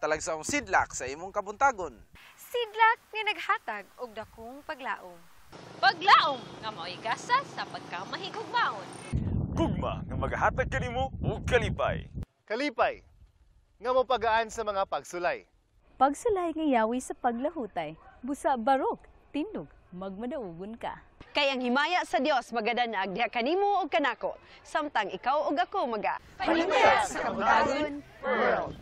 talagsaong sidlak sa imong kabuntagon. Sidlak nga naghatag og dakong paglaom. Paglaom nga mao'y gasa sa pagkamahigugmaon. Gugma nga magahatag kanimo og kalipay. Kalipay nga mopagaan sa mga pagsulay. Pagsulay nga yawi sa paglahutay, busa barok, tindog, magmadaugon ka. Kay ang himaya sa Dios magadanag diha kanimo og kanako, samtang ikaw og ako maga Panibaya sa Kabuntagon World.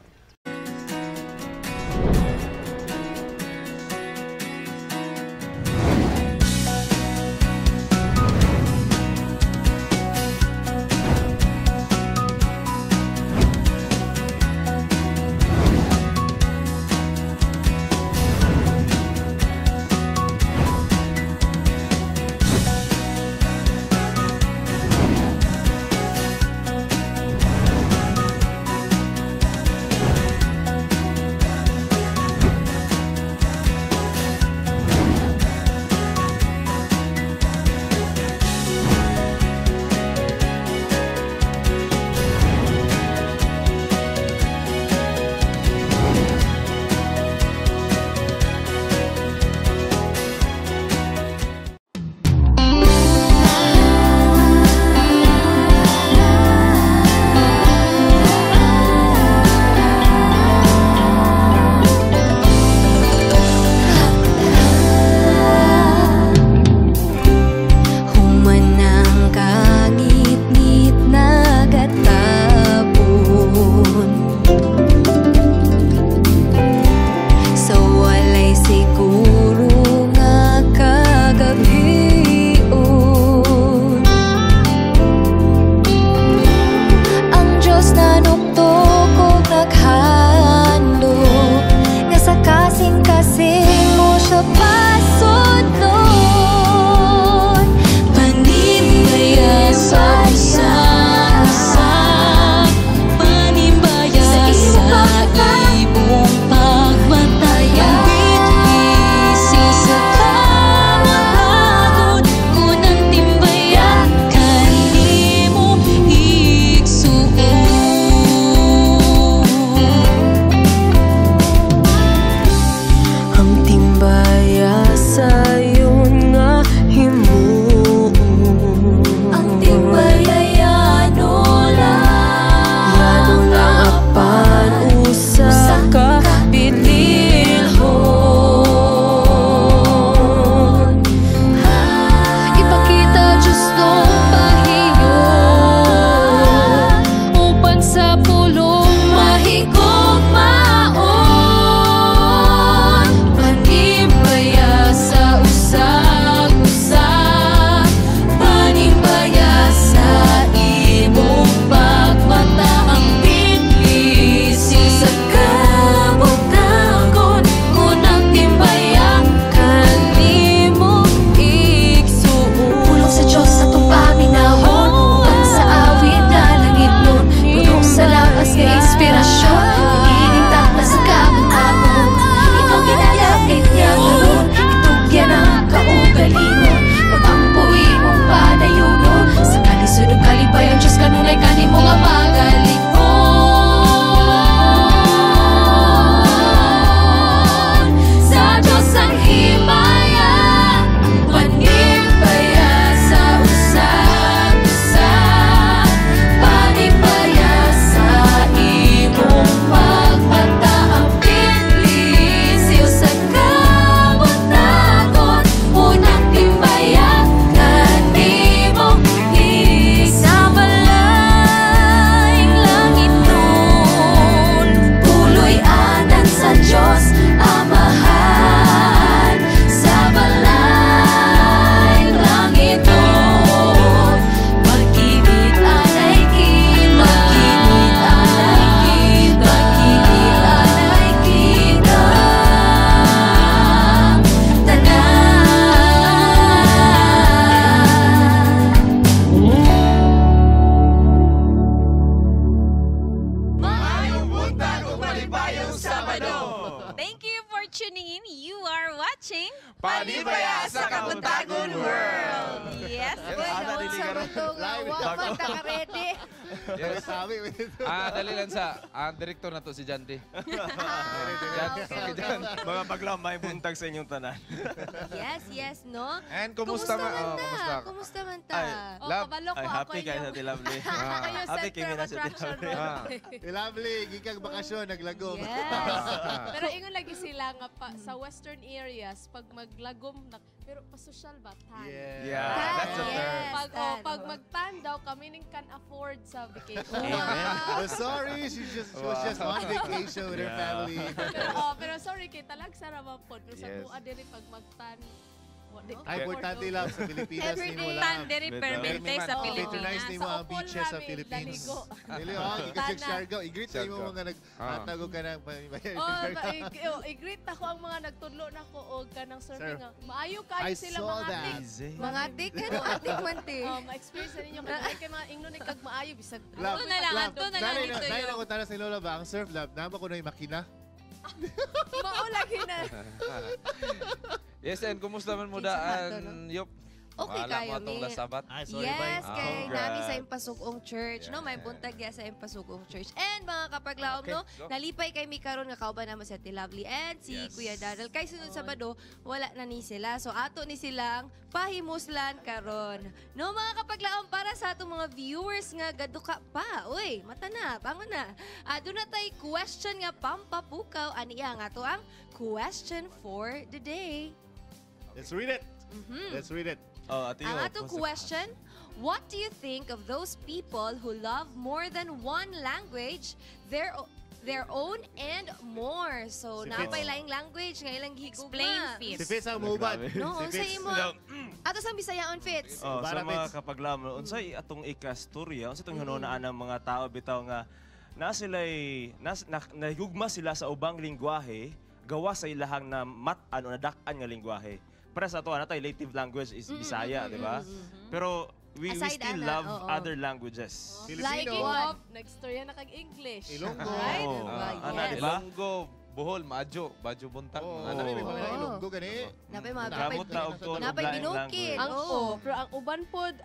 Thank you for tuning in. You are watching Panibaya sa Kabuntagon World! Yes. Yes, ana, dili ka ron. Wa man ta ka ready. Yes. Sabi. Ah, dali lang sa ang director na to si Jandy. Ah, okay, okay. Mga paglaom, may buntag sa inyong tanan. Yes, no? And kumusta man? man Oh, ta? kumusta? Kumusta man ta? Ay, Oh, Love. kabalo ko Ay, ako happy kayo sa inyong Ate Lovely. kayo Happy center kami of na sa Ate attraction. Lovely. Ah. Lovely, gikag bakasyon, naglagom. Yes. Pero ingon lagi sila nga pa, sa western areas pag maglagom na, pero pasosyal ba tan? Yeah. Yeah, that's the term. Yes, Pag oh, tan. pag magtan daw kami ning can afford sa vacation. Amen. But sorry, she was just on vacation with her family. Pero oh, pero sorry kay talag sa ra man pod pero sa Yes. tuwa diri pag magtan wa- di Ay, ka afford importante og- lang sa Pilipinas Every ni mo day. lang. Tan diri permente sa Oh. Pilipinas. Patronize nimo Sa ang Opol beaches sa namin, Philippines. naligo. Dili, oh, gikan Tana. Siargao. I-greet sa imo Siargao. mga naghatag og kanang Oh, i-greet ako ang mga nagtudlo nako og kanang surfing Surf. nga. Maayo kayo I sila saw mga that. atik. Easy. Mga atik, ano atik man ti? Oh, ma-experience na ninyo kay kay mga ingnon ni kag maayo bisag. Love, Ato na lang, love. ato na lang Dali dito dali yun. na ko tara sa Lola ba ang surf lab nama ko na yung makina. Mao lagi na. Yes, and kumusta man mo Kinsa man to, daan, Yop? Okay Wala kayo, mo atong mi. lasabat. Ay, sorry, Yes, bye. kay Congrats. nami sa Impasugong Church, no? May buntag ya sa Impasugong Church. And mga kapaglaom, Okay, no? go. Nalipay kay mi karon nga kauban namo si Ate Lovely and si Yes. Kuya Daryl. Kay sunod Sabado, wala na ni sila. So ato ni silang pahimuslan karon. No, mga kapaglaom, para sa atong mga viewers nga gaduka pa. Uy, mata na, bangon na. Aduna tay question nga pampapukaw aniya nga ato ang question for the day. Let's read it. Let's read it. Oh, Ate Ang Yo, atong what's the question, what do you think of those people who love more than one language, their own and more? So, Si napay Fitz. laing language nga ilang gihigugma. Explain, Fitz. Si Fitz ang mubad. No, Si unsa Fitz. imo? Ato sa Bisayaon, Fitz. Oh, sa Para, mga Fitz. kapaglaom, unsay atong ikastorya, unsay itong hununaan ng mga tao bitaw nga na sila'y nas, na, nahigugma sila sa ubang lingwahe gawa sa ilahang na mat-an o nadak-an nga lingwahe. Para sa ato natay native language is Bisaya, di ba? Pero we Aside still ana, love oo. other languages. Like Speaking what? of, next story na kag English. Ilonggo. Right? Oh, Diba? ana, Yes. di ba? Ilonggo, Bohol, Maadyo, Badyo Buntag, Oh, mga anak. may mga Oo. Ilonggo gani. Napay mga Kamot na og tuon og Napay laing binukid. language. Ang Oo. oh, pero ang uban pod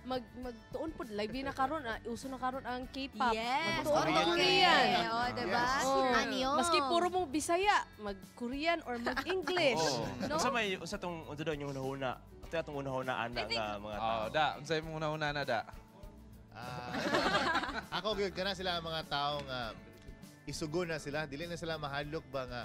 mag magtuon pod live na karon ah, uso na karon ang K-pop. Yes. Magtuon Oh, og Korean. Oh, diba? Yes. Oh. Anyo. Maski puro mo Bisaya, mag-Korean or mag-English. Oo. No? Unsa may unsa tong unsa daw inyong hunahuna? Unsa atong hunahuna ana nga mga tao? Oh, da, unsay mong una-una na da? Ah, ako gyud kana sila ang mga tao nga isugo na sila, dili na sila mahadlok ba nga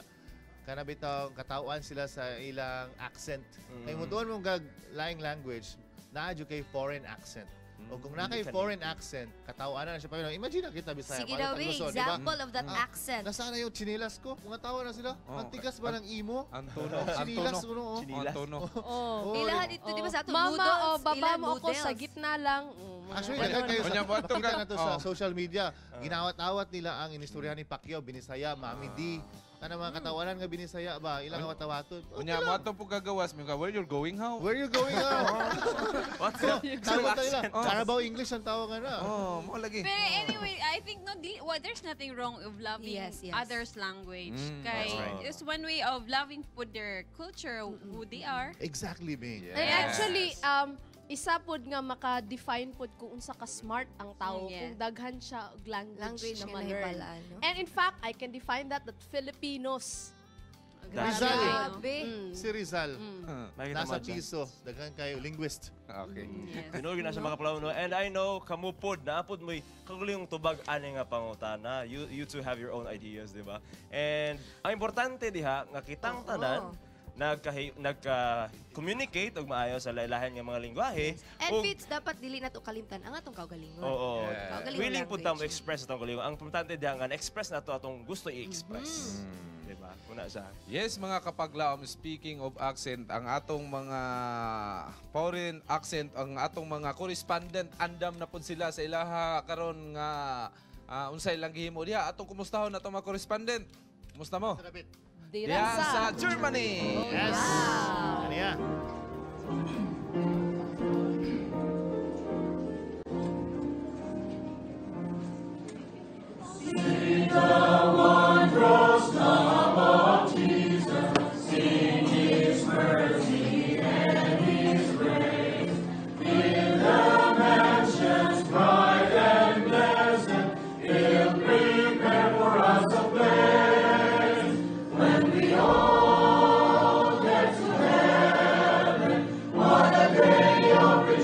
kana bitaw katawhan sila sa ilang accent. Kay mo tuon mong gag laing language, naa jud kay foreign accent. O kung naa kay Hindi ka foreign native. accent, katawhan na siya pa. Imagine na kita Bisaya. Sige daw, paano be, tag-Luzon, di ba? example of that Ah, accent. Nasaan na yung chinilas ko? Mga tawa na sila. Oh. Ang tigas ba ng imo? Ang tono, ang Chinilas tono. ko no. oh. Ang tono. Oh. Oh, Ilaha dito, di ba sa atong Mama, noodles? oh, baba Ila mo ako sa noodles. gitna lang. Mm, mga Actually, ganun. daghan kayo sa Unya, buhat to makita ka- na to sa oh. social media. Ginawat-awat nila ang inistoryahan ni Pacquiao, Binisaya, Mami D. Kana mga katawanan nga Binisaya ba? Ilang awat-awaton. Okay Unya, lang. mo atong pugagawas, mi ka, where you're going, how? Where you going ah? What's up? Tawag tayo lang. Oh. Carabao English ang tawag nga na. Oh, mo lagi. Pero anyway, I think no, dili, well, there's nothing wrong of loving Yes. others' language. Kay That's right. it's one way of loving pud their culture, who they are. Exactly, Bing. And actually, isa pod nga maka-define pod kung unsa ka smart ang tao kung daghan siya og language, Language na nga ma-learn. nahibalaan, no? And in fact, I can define that that Filipinos. Rizal. Grabe. Si Rizal. Makikita Nasa mo dyan. piso. Daghan kayo. Linguist. Okay. Tinuod na siya mga kapalaw, no? And I know, kamo pod, naapod mo'y kagulingong tubag ani nga pangutana. You two have your own ideas, di ba? And ang importante diha, nga kitang tanan, nagka-communicate og maayo sa lailahan nga mga lingwahe. And ug- Fitz, dapat dili na to kalimtan ang atong kaugalingon. Oo. Kaugalingon Willing pud ta mo language. express atong kaugalingon. Ang importante diha nga na-express nato atong gusto i-express. Di ba? Una siya. Yes, mga kapaglaom, speaking of accent, ang atong mga foreign accent, ang atong mga correspondent, andam na pud sila sa ilaha karon nga unsay lang gihimo diha. Atong kumustahon na atong mga correspondent. Kumusta mo? Dira Diha sa Germany. Yes. Ano yan? Sing His mercy and His grace. Fill the mansions bright and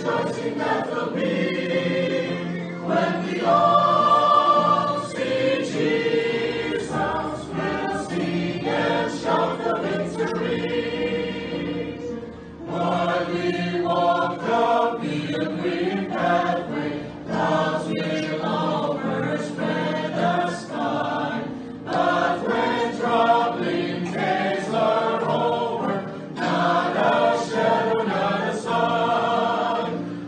Rejoicing that will be when we all see Jesus. We'll sing and shout the victory. While we walk the pilgrim pathway, clouds will overspread the sky. But when troubling days are over, not a shadow, not a sign.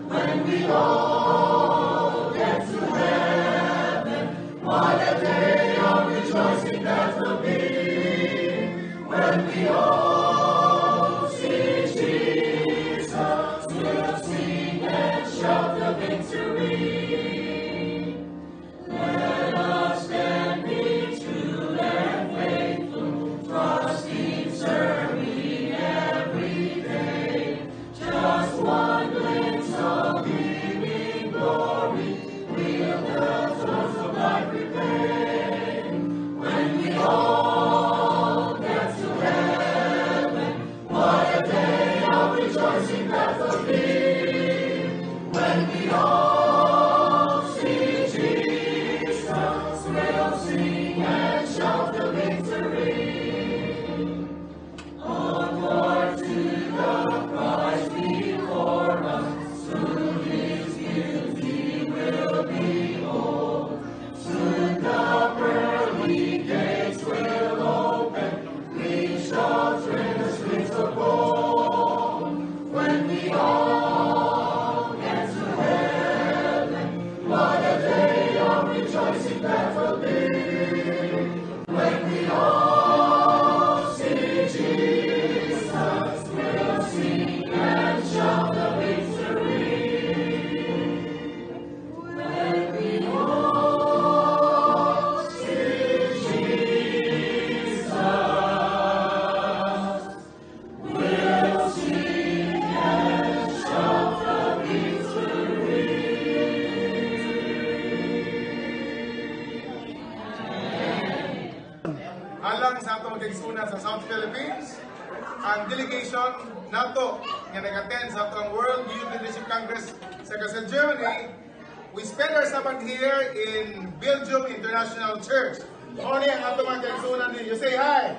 When we all get to heaven, what a day of rejoicing that will be. When we all see Jesus, we'll sing and shout the victory. Let us then be true and faithful, trusting, serving every day. Just one glimpse of Him in glory will the toils of life repay. When we all get to heaven, what a day of rejoicing that will be. When we all see Jesus, we'll sing and shout the victory. Onward to the prize before us, soon His beauty will behold. Soon the pearly gates will open, we shall tread the streets of gold. When we all get to heaven, what a day of rejoicing that will be. When we all see Jesus, we'll sing and shout the victory. When we all see Jesus, we'll sing and shout the victory. Alang sa atong kaigsuonan sa South Philippines, ang delegation nato nga nag-attend sa atong World Youth Leadership Congress sa Kassel, Germany. We spend our Sabbath here in Belgium International Church. Mao ni ang atong mga kaigsuonan ninyo. Say hi!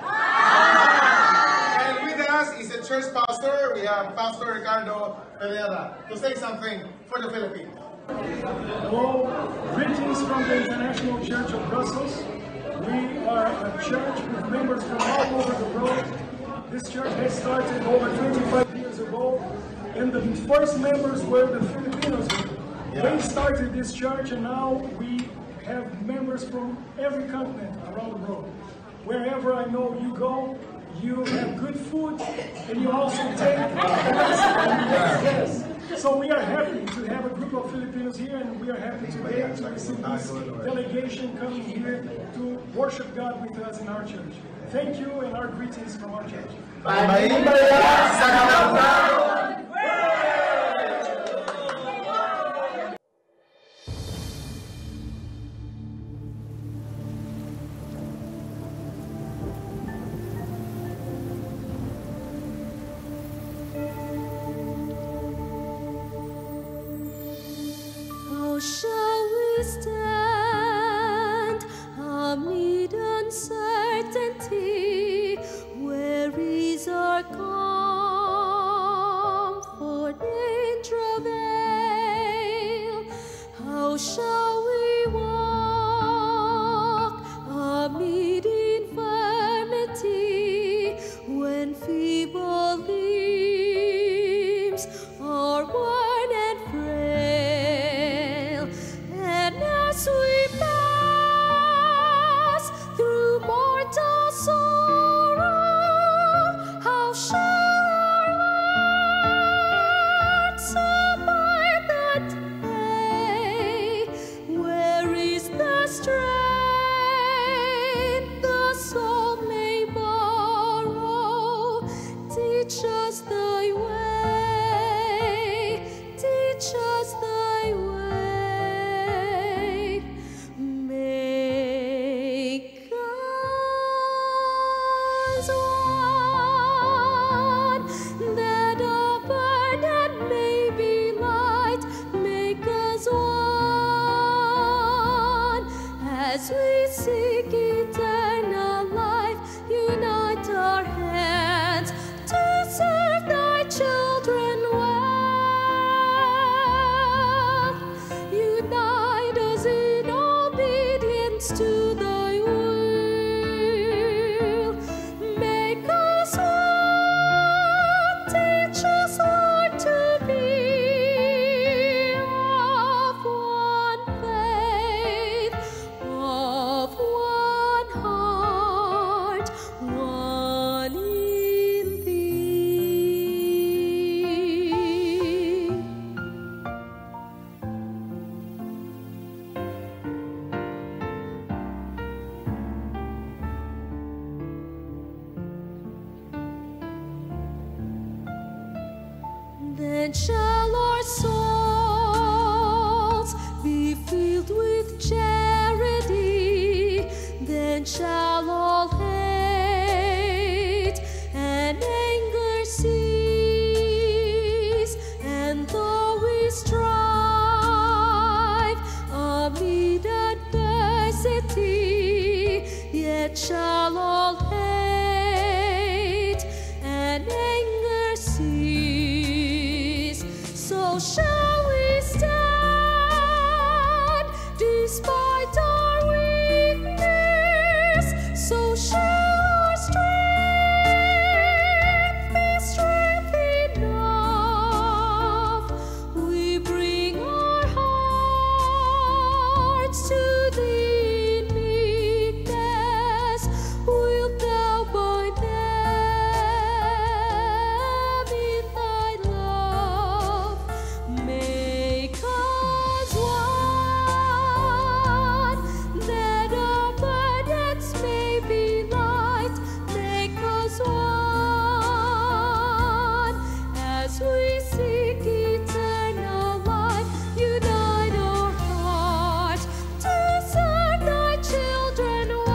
And with us is a church pastor. We have Pastor Ricardo Pereira to say something for the Philippines. Hello, greetings from the International Church of Brussels. We are a church with members from all over the world. This church has started over 25 years ago, and the first members were the Filipinos. They started this church, and now we have members from every continent around the world. Wherever I know you go, you have good food, and you also take yes. So we are happy to have a group of Filipinos here, and we are happy today to receive this delegation coming here to worship God with us in our church. Thank you, and our greetings from our church. Pahibaya sa Kabuntagon! How shall we stand amid uncertainty? Where is our comfort in travail? How shall we walk amid infirmity when feeble limbs are worn and frail? And as we pass through mortal sorrow, how shall our hearts abide that day? Obedience to thy will. Make us one, teach us, Lord, to be of one faith, of one heart, one in thee. Then shall our souls be filled with charity. Then shall all hate and anger cease. And though we strive amid adversity, yet shall all hate and anger cease. So shall we stand despite our weakness. So shall our strength be strength enough. We bring our hearts to thee in meekness. Wilt thou bind them in thy love? Make us one, that our burdens may be light. Make us one as we seek eternal life. Unite our hearts to serve thy children well.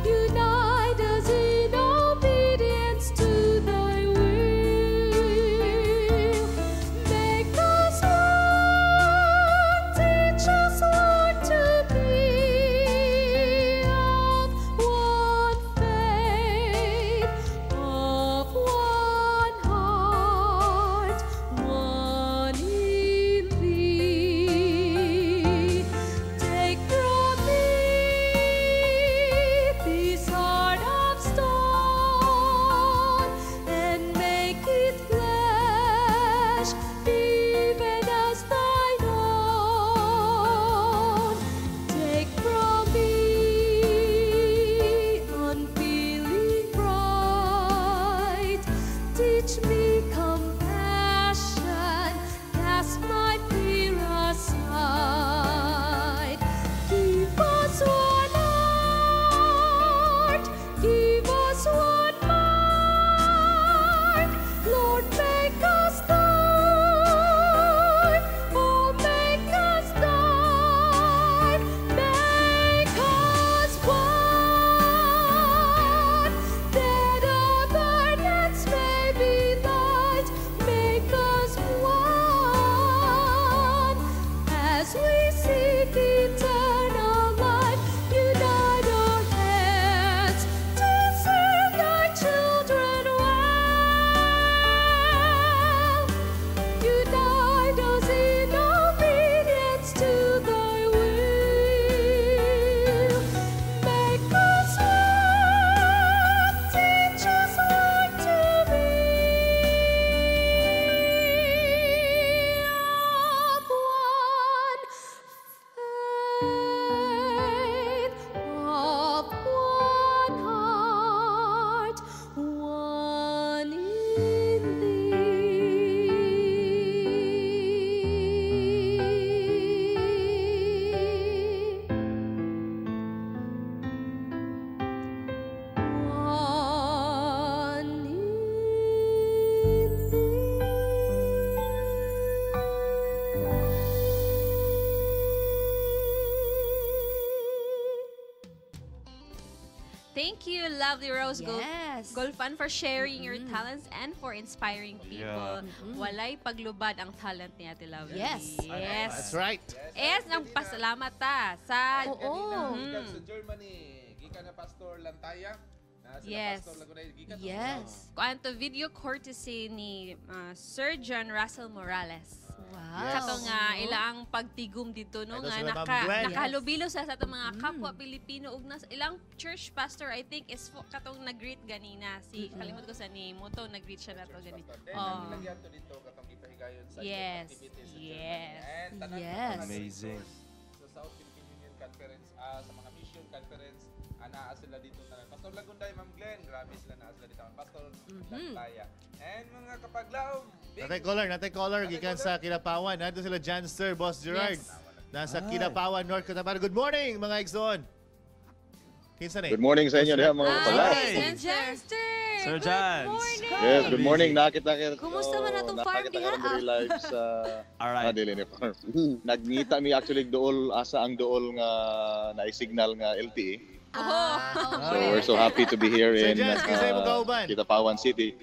Unite us in obedience to thy will. Make us one, teach us, Lord, to be of one faith, of one heart, one in thee. Take from me this heart of stone and make it flesh, even as thine own. Take from me unfeeling pride. Teach me compassion, cast my fear aside. Give us one heart, give us one mind. Lord, make us thine. Oh, make us thine. Make us one, that our burdens may be light. Make us one as we seek eternal life. Unite our hands to serve thy children well. Unite us in obedience to thy will. Make us one, teach us, Lord, to be of one faith, of one heart, one in thee. One in Thank you, lovely Rose Yes. Golfan, for sharing your talents and for inspiring people. Yeah. Walay paglubad ang talent ni Ate Lovely. Yes. Yes. That's right. Yes, nang pasalamat ta sa Oo. Gikan sa Germany, gikan na Pastor Lantaya. Na Sila Pastor Lagunay gikan. Yes. Kuan to, video courtesy ni Sir John Russell Morales. Wow. Kato nga ilaang pagtigum dito, no, Ito nga sila, Ma'am naka Gwen. nakahalubilo sa atong mga kapwa Pilipino ug nas ilang church pastor, I think, is katong nag-greet ganina si kalimot ko sa ni Moto, nag-greet siya nato gani. Then, Oh. ang ilang yato dito katong gipahigayon sa activities sa Germany. And tanan mga Amazing. sa South Philippine Union Conference, sa mga mission conference, naa sila dito tanan. Pastor Lagunday, Ma'am Glenn, grabe sila, naa sila dito. Pastor Lantaya. And mga kapaglaom, big Natay caller gikan sa Kidapawan. Nandun sila Jan Sir, Boss Gerard. Yes. Nasa Ay. Kidapawan, North Cotabato. Good morning, mga Igsoon. Kinsa ni? Good morning sa inyo diha, mga kapaglaom. Hi, Sir Janster. Sir Good Jans. morning. Yes, good morning. Nakita kita. Kumusta man atong farm Nakita diha, karon diri ah? live sa Alright. Dili ni farm. Nagngita mi actually dool asa ang dool nga naisignal nga LTE. Ah, So we're so happy to be here Sir in Jans, kinsa imong kauban? Kidapawan City.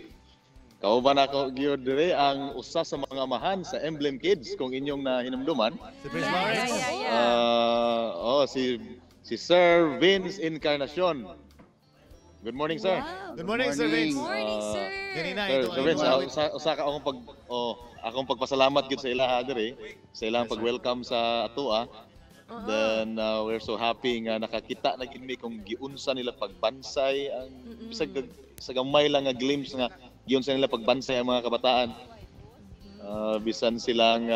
Kauban ako gyud dire ang usa sa mga amahan sa Emblem Kids kung inyong nahinumduman. Si Prince Lawrence. Oh, si si Sir Vince Encarnacion. Good morning, sir. Wow. Good morning, Sir Vince. Morning, sir. Ganina, Sir, ito Sir ang Vince, imong awit. usa ka akong pagpasalamat gyud sa ilaha diri, sa ilang pag-welcome sa atoa. Then we're so happy nga nakakita na gid mi kung giunsa nila pagbansay ang bisag sa gamay lang nga glimpse nga giunsa nila pagbansay ang mga kabataan. Bisan silang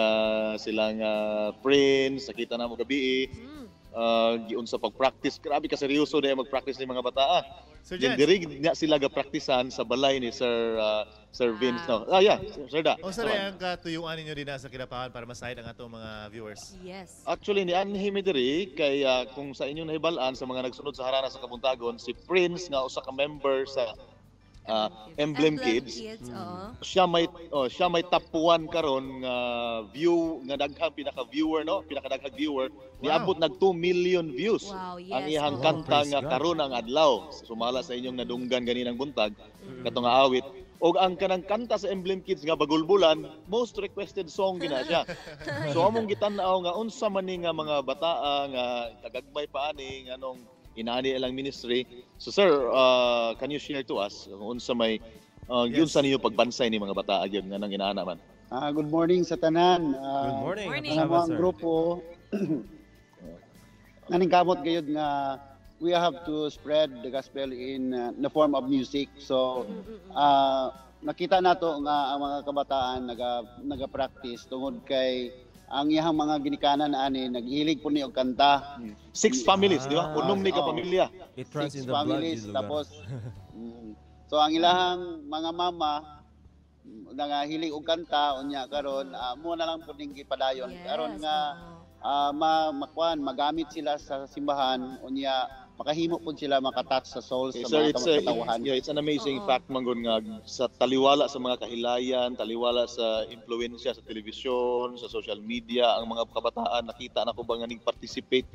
prince, nakita na mo gabi. Giunsa pag-practice, grabe ka seryoso na mag-practice ni mga bataa. Sir Then Jans. diri na sila ga-practicean sa balay ni Sir Vince, no. Ah yeah, Sir Da. O sa ang katuyuan ninyo din sa Kidapawan para masahid ang atong mga viewers? Yes. Actually ni anhi mi diri kay kung sa inyong nahibal-an sa mga nagsunod sa harana sa Kabuntagon, si Prince nga usa ka member sa Emblem Kids. Kids, oo. Siya may top 1 karon nga view nga daghang pinaka-viewer, no, pinakadaghang viewer, niabot nag 2 million views Wow, yes. ang iyang Oh, kanta praise nga God. karon ang adlaw, sumala sa inyong nadunggan ganinang buntag kato nga awit, og ang kanang kanta sa Emblem Kids nga Bagulbulan, most requested song gina siya. So among gitan-aw nga unsa man ni nga mga bataa nga kagagmay pa ani nganong inaani ilang ministry. So sir, can you share to us kung unsa may giunsa ninyo pagbansay ni mga bataa gyud nga nang inaana man? Good morning sa tanan. Good morning. Morning. Ang Salamat, among sir. grupo naningkamot gayud nga we have to spread the gospel in the form of music. So nakita nato nga ang mga kabataan naga-practice tungod kay ang iyang mga ginikanan ani naghilig po ni og kanta. Six families, di ba? Ah. Unom ni ka Oo. pamilya. It runs Six in the blood, families yung lugar. tapos so ang ilahang mga mama nangahilig og kanta, unya karon mo na lang pud ning gipadayon karon nga makuan, magamit sila sa simbahan, unya makahimo pud sila makatouch sa souls Okay, sa sir, mga it's a, katawhan. yeah, it's an amazing fact man gud nga sa taliwala sa mga kahilayan, taliwala sa impluwensya sa telebisyon, sa social media, ang mga kabataan nakita na ko ba nga ning participate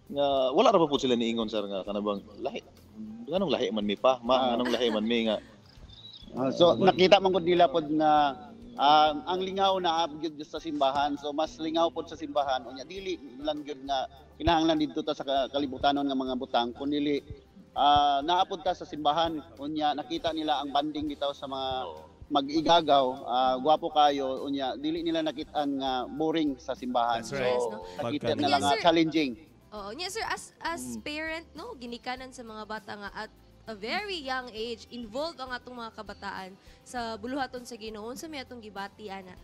nga wala ra pa pud sila niingon, sir, nga kana bang lahi, nganong lahi man mi pa ma, nganong lahi man mi nga. So nakita man gud nila pod nga ang lingaw na gyud sa simbahan. So mas lingaw pod sa simbahan, unya dili lang gyud nga kinahanglan didto ta sa kalibutanon nga mga butang, kun dili naa pod ta sa simbahan. Unya nakita nila ang banding bitaw sa mga mag-igagaw, gwapo kayo, unya dili nila nakitaan nga boring sa simbahan. That's right. So Yes, no? nakita Pagka- nila Yes, nga sir. challenging. Oo. Nya sir, as parent, no, ginikanan sa mga bata nga at a very young age involved ang atong mga kabataan sa buluhaton sa Ginoo, unsa may atong gibati ana?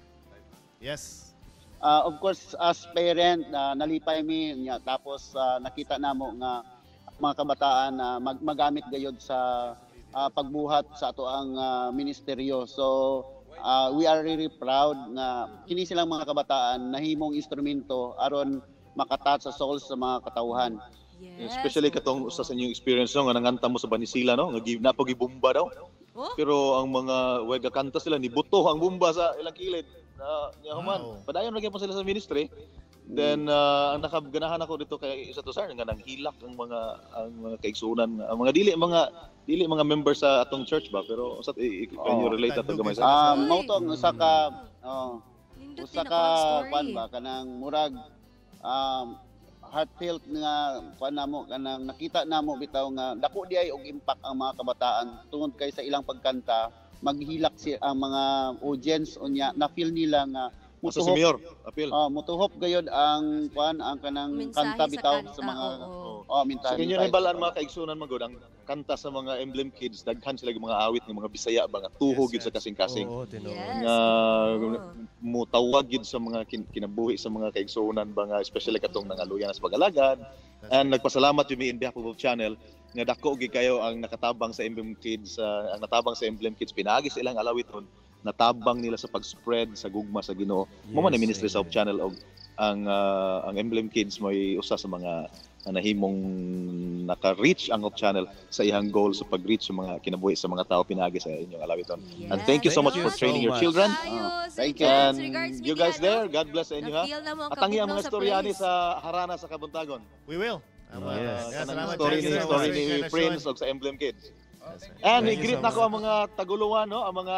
Yes. Of course, as parent, nalipay mi niya, tapos nakita namo nga mga kabataan na magamit gayod sa pagbuhat sa ato ang ministeryo. So we are really proud nga kini silang mga kabataan nahimong instrumento aron makatouch sa souls sa mga katawhan. Especially katong usa sa inyong experience, no, nga nanganta mo sa Banisila, no, nga napag gibumba daw. Oh? Pero ang mga wega kanta sila ni buto ang bumba sa ilang kilid na niya human. Padayon lagi pa sila sa ministry. Then ang nakaganahan ako dito kay isa to, sir, nga nanghilak ang mga kaigsunan, ang mga dili mga member sa atong church ba, pero sa can you relate ato gamay sa Mao to ang usa ka oh, usa din ka ako ang story. kuan ba, kanang murag heartfelt nga kuan namo, kanang nakita namo bitaw nga dako di ay og impact ang mga kabataan tungod kay sa ilang pagkanta maghilak si ang mga audience, unya na feel nila nga Asa si Mayor? Apil. Oh, mutuhop gayud ang kuan, ang kanang Mensahe kanta sa bitaw kanta, sa mga oo. oh, mensahe. So inyo nahibalaan, mga kaigsunan man gud, ang kanta sa mga Emblem Kids, daghan sila mga awit ng mga Bisaya ba nga tuho gid sa kasing-kasing. Oo, tinuod. Yes. Nga mutawag gid sa mga kinabuhi sa mga kaigsunan ba nga, especially katong nangaluya na sa pag-alagad. And nagpasalamat jud mi in behalf of channel nga dako gid kayo ang nakatabang sa Emblem Kids, ang natabang sa Emblem Kids pinaagi sa ilang alawiton, natabang nila sa pag-spread sa gugma sa Ginoo. Mao man ni ministry sa Hope Channel og ang Emblem Kids may usa sa mga nahimong naka-reach ang Hope Channel sa iyang goal sa pag-reach sa mga kinabuhi sa mga tao pinaagi sa inyong alawiton. And thank you so much Thank for you training so your much. children. Thank you. And Regards, you guys there, God bless sa inyo ha. Na-feel na mo ang Atangi ang kabugnaw mga sa istorya ni place. sa harana sa Kabuntagon. We will. Yes. Yeah, Kanang salamat, story Jens. ni story ni Encarnacion. Prince og sa Emblem Kids. And Thank you i-greet so nako much. ang mga Taguluan, no, ang mga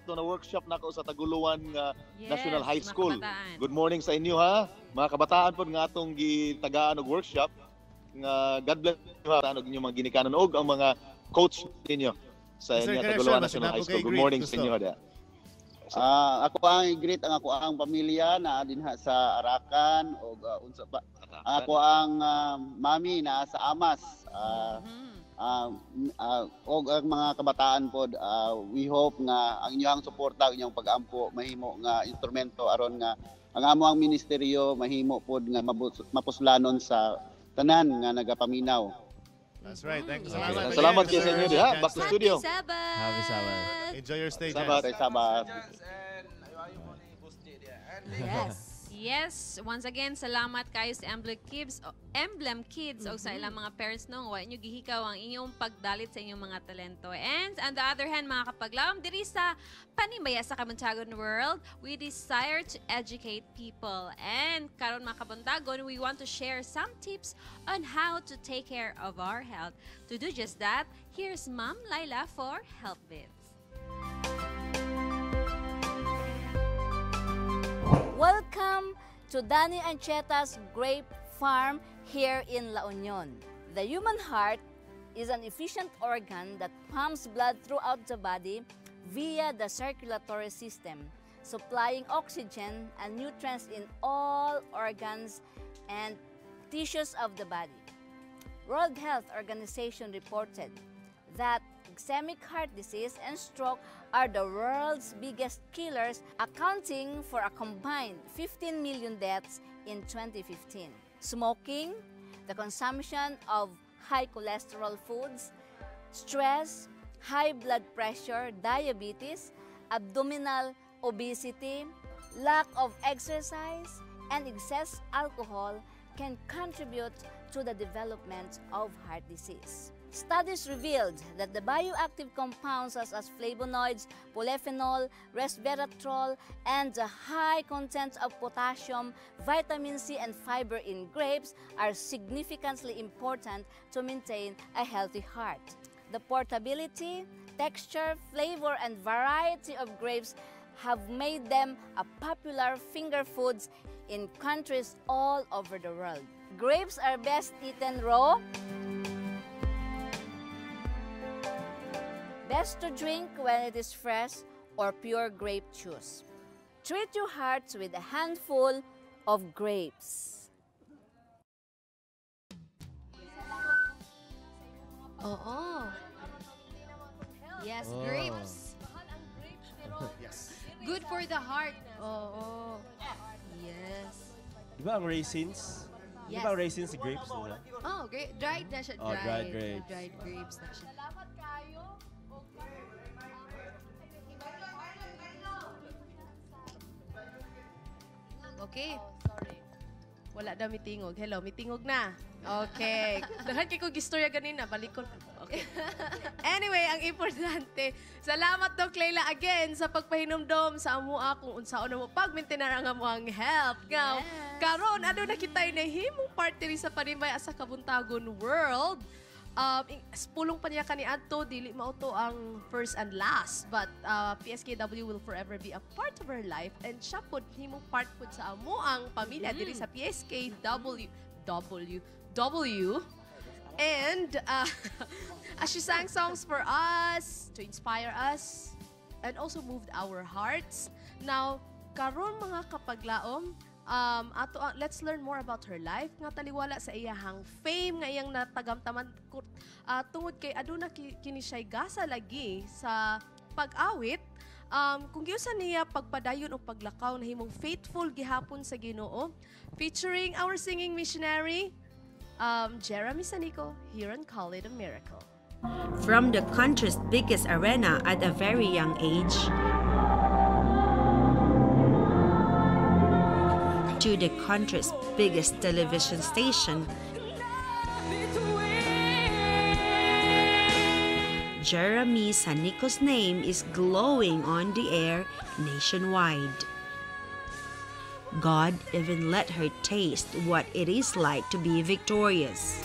to na workshop nako sa Taguluan nga Yes, National High mga School. kabataan. Good morning sa inyo ha. Mga kabataan pod nga atong gitagaan og workshop nga God bless you ha, og inyong mga ginikanan og ang mga coach ninyo sa Mr. inyo Encarnacion, Taguluan mas National High napo School. kay Good greet, morning sa gusto. inyo ha. Diya. Ako ang i-greet ang ako ang pamilya na dinha sa Arakan og unsa pa. Ang ako ang mami na sa Amas. Og ang mga kabataan pod, we hope nga ang inyong suporta, ang inyong pag-ampo mahimo nga instrumento aron nga ang amo ang ministeryo mahimo pod nga mapuslanon sa tanan nga nagapaminaw. That's right. Thank you. Salamat, Salamat. Salamat again, kayo sa Sir inyo diha. Back to Jansen. studio. Sabbath. Happy Sabbath. Enjoy your stay, Sabbath. Jens. Sabbath. Yes. Yes, once again, salamat kayo sa Emblem Kids, o Emblem Kids o sa ilang mga parents no, wa inyo gihikaw ang inyong pagdalit sa inyong mga talento. And on the other hand, mga kapaglaom, diri sa Panimbaya sa Kabuntagon World, we desire to educate people. And karon mga kabuntagon, we want to share some tips on how to take care of our health. To do just that, here's Ma'am Laila for Health Bits. Welcome to Danny Ancheta's Grape Farm here in La Union. The human heart is an efficient organ that pumps blood throughout the body via the circulatory system, supplying oxygen and nutrients in all organs and tissues of the body. World Health Organization reported that ischemic heart disease and stroke are the world's biggest killers, accounting for a combined 15 million deaths in 2015. Smoking, the consumption of high cholesterol foods, stress, high blood pressure, diabetes, abdominal obesity, lack of exercise, and excess alcohol can contribute to the development of heart disease. Studies revealed that the bioactive compounds such as flavonoids, polyphenol, resveratrol, and the high content of potassium, vitamin C, and fiber in grapes are significantly important to maintain a healthy heart. The portability, texture, flavor, and variety of grapes have made them a popular finger foods in countries all over the world. Grapes are best eaten raw, best to drink when it is fresh or pure grape juice. Treat your hearts with a handful of grapes. Oo. Yes, Oh. grapes. Yes. Good for the heart. Oo. Yes. Di ba ang raisins? Di Yes. ba ang raisins grapes? Di ba? Oh, dried na siya. Oh, Dried. dried grapes. Dried grapes na siya. Okay. Oh, sorry. Wala daw mitingog. Hello, mitingog na. Okay. Daghan kay ko gistorya ganina, balik ko. Okay. Anyway, ang importante, salamat Doc Leila again sa pagpahinumdom sa amua kung unsaon na mo pagmintinar ang amuang health. Ngaw, karon ano na kita'y nahimong part diri sa Panimbay sa Kabuntagon World. Pulong pa niya kaniadto, dili mao to ang first and last, but PSKW will forever be a part of her life and siya pod himong part pod sa amuang pamilya diri sa PSKW. W W. And as she sang songs for us, to inspire us, and also moved our hearts. Now, karon, mga kapaglaom, ato, let's learn more about her life nga taliwala sa iyahang fame nga iyang natagamtaman tungod kay aduna kini siya'y gasa lagi sa pag-awit, kung giunsa niya pagpadayon o paglakaw nahimong faithful gihapon sa Ginoo, featuring our singing missionary Jeremy Sanico here on Call It a Miracle. From the country's biggest arena at a very young age to the country's biggest television station, Jeremy Sanico's name is glowing on the air nationwide. God even let her taste what it is like to be victorious.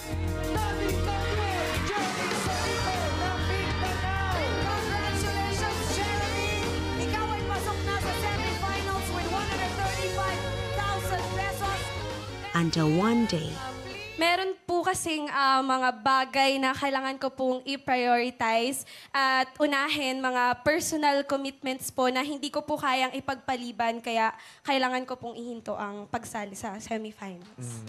Congratulations, Jeremy! Ikaw ay pasok na sa semifinals with ₱135,000. Until one day, Meron po kasing mga bagay na kailangan ko pong i-prioritize at unahin, mga personal commitments po na hindi ko po kayang ipagpaliban, kaya kailangan ko pong ihinto ang pagsali sa semifinals.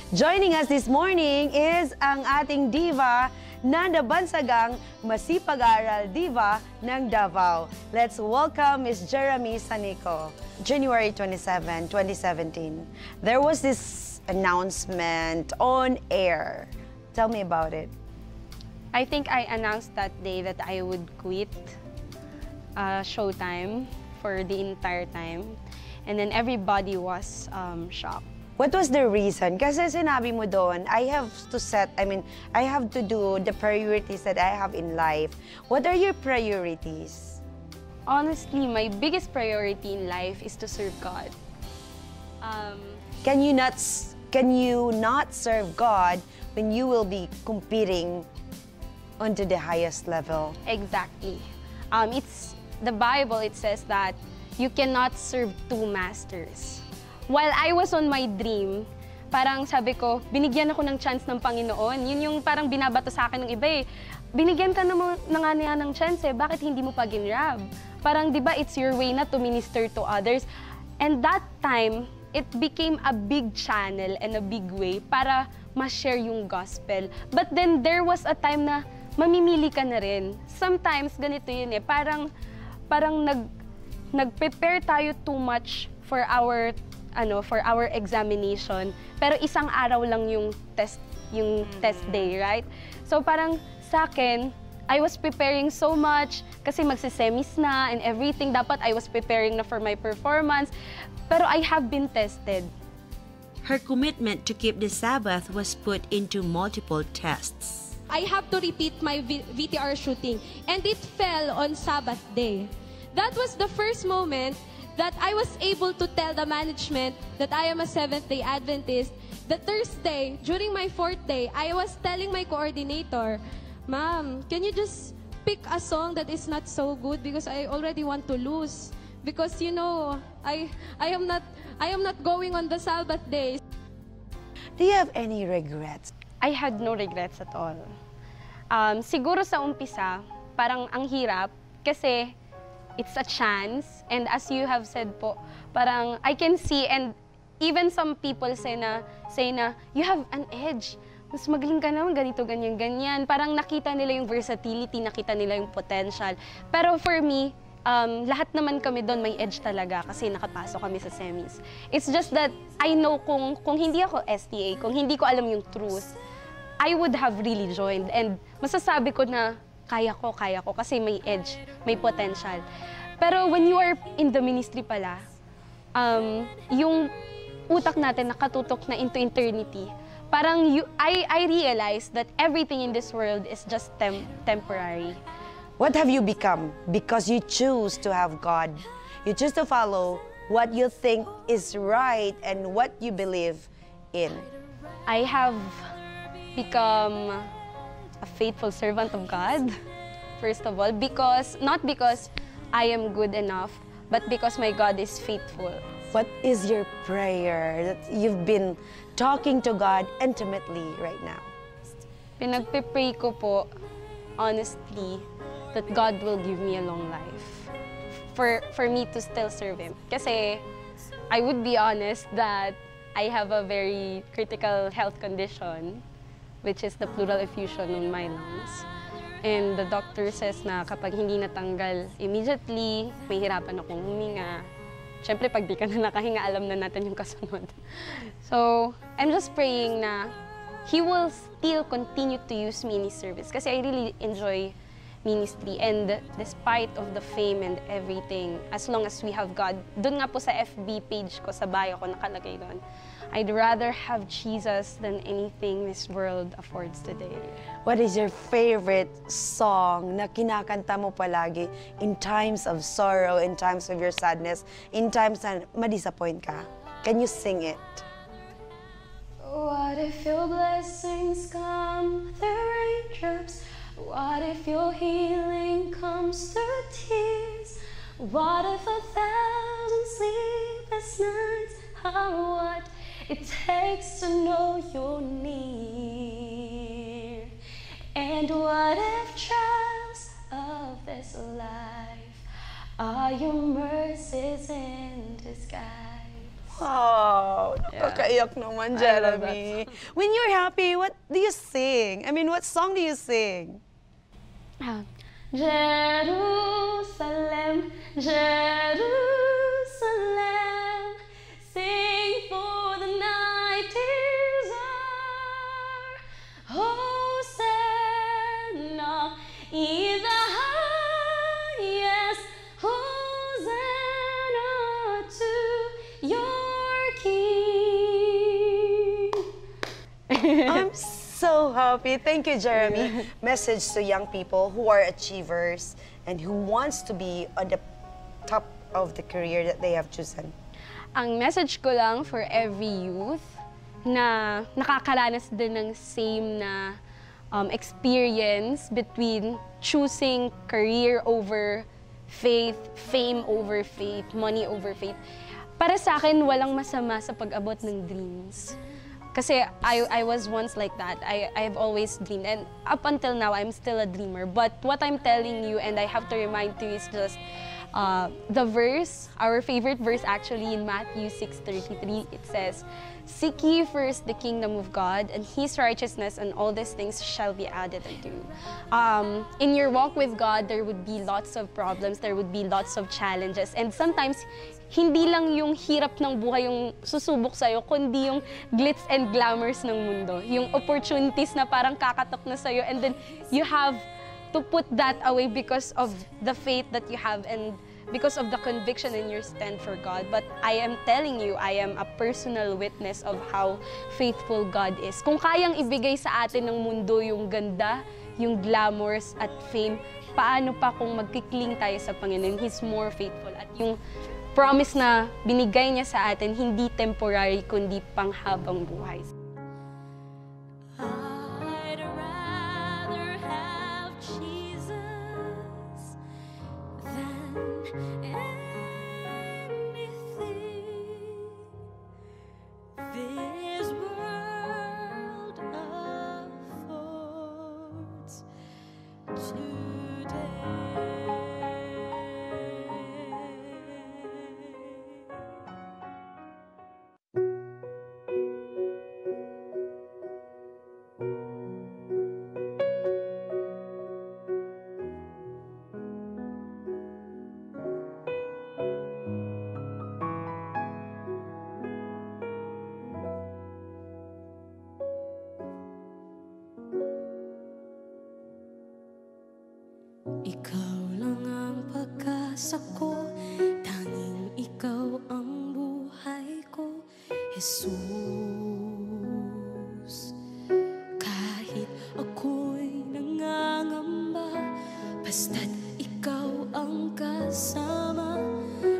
Joining us this morning is ang ating diva na nabansagang masipag-aral diva ng Davao. Let's welcome Miss Jeremy Sanico. January 27, 2017, there was this announcement on air. Tell me about it. I think I announced that day that I would quit Showtime for the entire time. And then everybody was shocked. What was the reason? Kasi sinabi mo doon, I have to set, I mean, I have to do the priorities that I have in life. What are your priorities? Honestly, my biggest priority in life is to serve God. Can you not serve God when you will be competing onto the highest level? Exactly. It's the Bible, it says that you cannot serve two masters. While I was on my dream, parang sabi ko, binigyan ako ng chance ng Panginoon. Yun yung parang binabato sa akin ng iba eh. Binigyan ka na nga niya ng chance eh, bakit hindi mo pa ginrab? Parang di ba it's your way na to minister to others? And that time, it became a big channel and a big way para ma-share yung gospel. But then there was a time na mamimili ka na rin. Sometimes ganito yun eh, parang nag-prepare tayo too much for our examination. Pero isang araw lang yung test day, right? So parang sa akin, I was preparing so much kasi magsisemis na and everything. Dapat I was preparing na for my performance. Pero I have been tested. Her commitment to keep the Sabbath was put into multiple tests. I have to repeat my VTR shooting, and it fell on Sabbath day. That was the first moment that I was able to tell the management that I am a Seventh-day Adventist. The Thursday, during my fourth day, I was telling my coordinator, "Ma'am, can you just pick a song that is not so good because I already want to lose? Because I am not going on the Sabbath day." Do you have any regrets? I had no regrets at all. Siguro sa umpisa, parang ang hirap kasi it's a chance. And as you have said po, parang I can see and even some people say na, "You have an edge. Mas magaling ka naman, ganito, ganyan, ganyan." Parang nakita nila yung versatility, nakita nila yung potential. Pero for me, lahat naman kami doon may edge talaga kasi nakapasok kami sa semis. It's just that I know kung hindi ako SDA, kung hindi ko alam yung truth, I would have really joined. And masasabi ko na kaya ko kasi may edge, may potential. Pero when you are in the ministry pala, yung utak natin nakatutok na into eternity. Parang I realized that everything in this world is just temporary. What have you become? Because you choose to have God. You choose to follow what you think is right and what you believe in. I have become a faithful servant of God, first of all, because not because I am good enough, but because my God is faithful. What is your prayer that you've been talking to God intimately right now? Pinagpipray ko po, honestly, that God will give me a long life for me to still serve Him. Kasi I would be honest that I have a very critical health condition, which is the pleural effusion on my lungs. And the doctor says na kapag hindi natanggal immediately, mahihirapan akong huminga. Siyempre, pag di ka na nakahinga, alam na natin yung kasunod. So, I'm just praying na He will still continue to use me in His service. Kasi I really enjoy ministry. And despite of the fame and everything, as long as we have God, dun nga po sa FB page ko, sa bio ko, nakalagay doon, "I'd rather have Jesus than anything this world affords today." What is your favorite song na kinakanta mo palagi in times of sorrow, in times of your sadness, in times na ma-disappoint ka? Can you sing it? What if your blessings come through raindrops? What if your healing comes through tears? What if a thousand sleepless nights are what it takes to know you're near? And what if trials of this life are your mercies in disguise? Wow, nakakaiyak naman, I love that. Jeremy. When you're happy, what do you sing? I mean, what song do you sing? Ah, "Jerusalem, Jerusalem, sing, for the night is o'er. Hosanna in the highest, Hosanna to your King." I'm so happy. Thank you, Jeremy. Message to young people who are achievers and who wants to be on the top of the career that they have chosen. Ang message ko lang for every youth na nakakaranas din ng same na experience between choosing career over faith, fame over faith, money over faith. Para sa akin, walang masama sa pag-abot ng dreams. Kasi I was once like that. I've always dreamed. And up until now, I'm still a dreamer. But what I'm telling you, and I have to remind you, is just the verse, our favorite verse actually in Matthew 6:33, it says, "Seek ye first the kingdom of God and His righteousness, and all these things shall be added unto you." In your walk with God, there would be lots of problems, there would be lots of challenges, and sometimes, hindi lang yung hirap ng buhay yung susubok sa'yo, kundi yung glitz and glamours ng mundo. Yung opportunities na parang kakatok na sa'yo, and then you have to put that away because of the faith that you have and because of the conviction in your stand for God. But I am telling you, I am a personal witness of how faithful God is. Kung kayang ibigay sa atin ng mundo yung ganda, yung glamours at fame, paano pa kung magki-cling tayo sa Panginoon? He's more faithful. At yung promise na binigay niya sa atin, hindi temporary, kundi panghabang buhay. I'd rather have Jesus than anything this world affords today. Ikaw lang ang pag-asa ko, tanging ikaw ang buhay ko, Jesus. Kahit ako'y nangangamba, basta't ikaw ang kasama,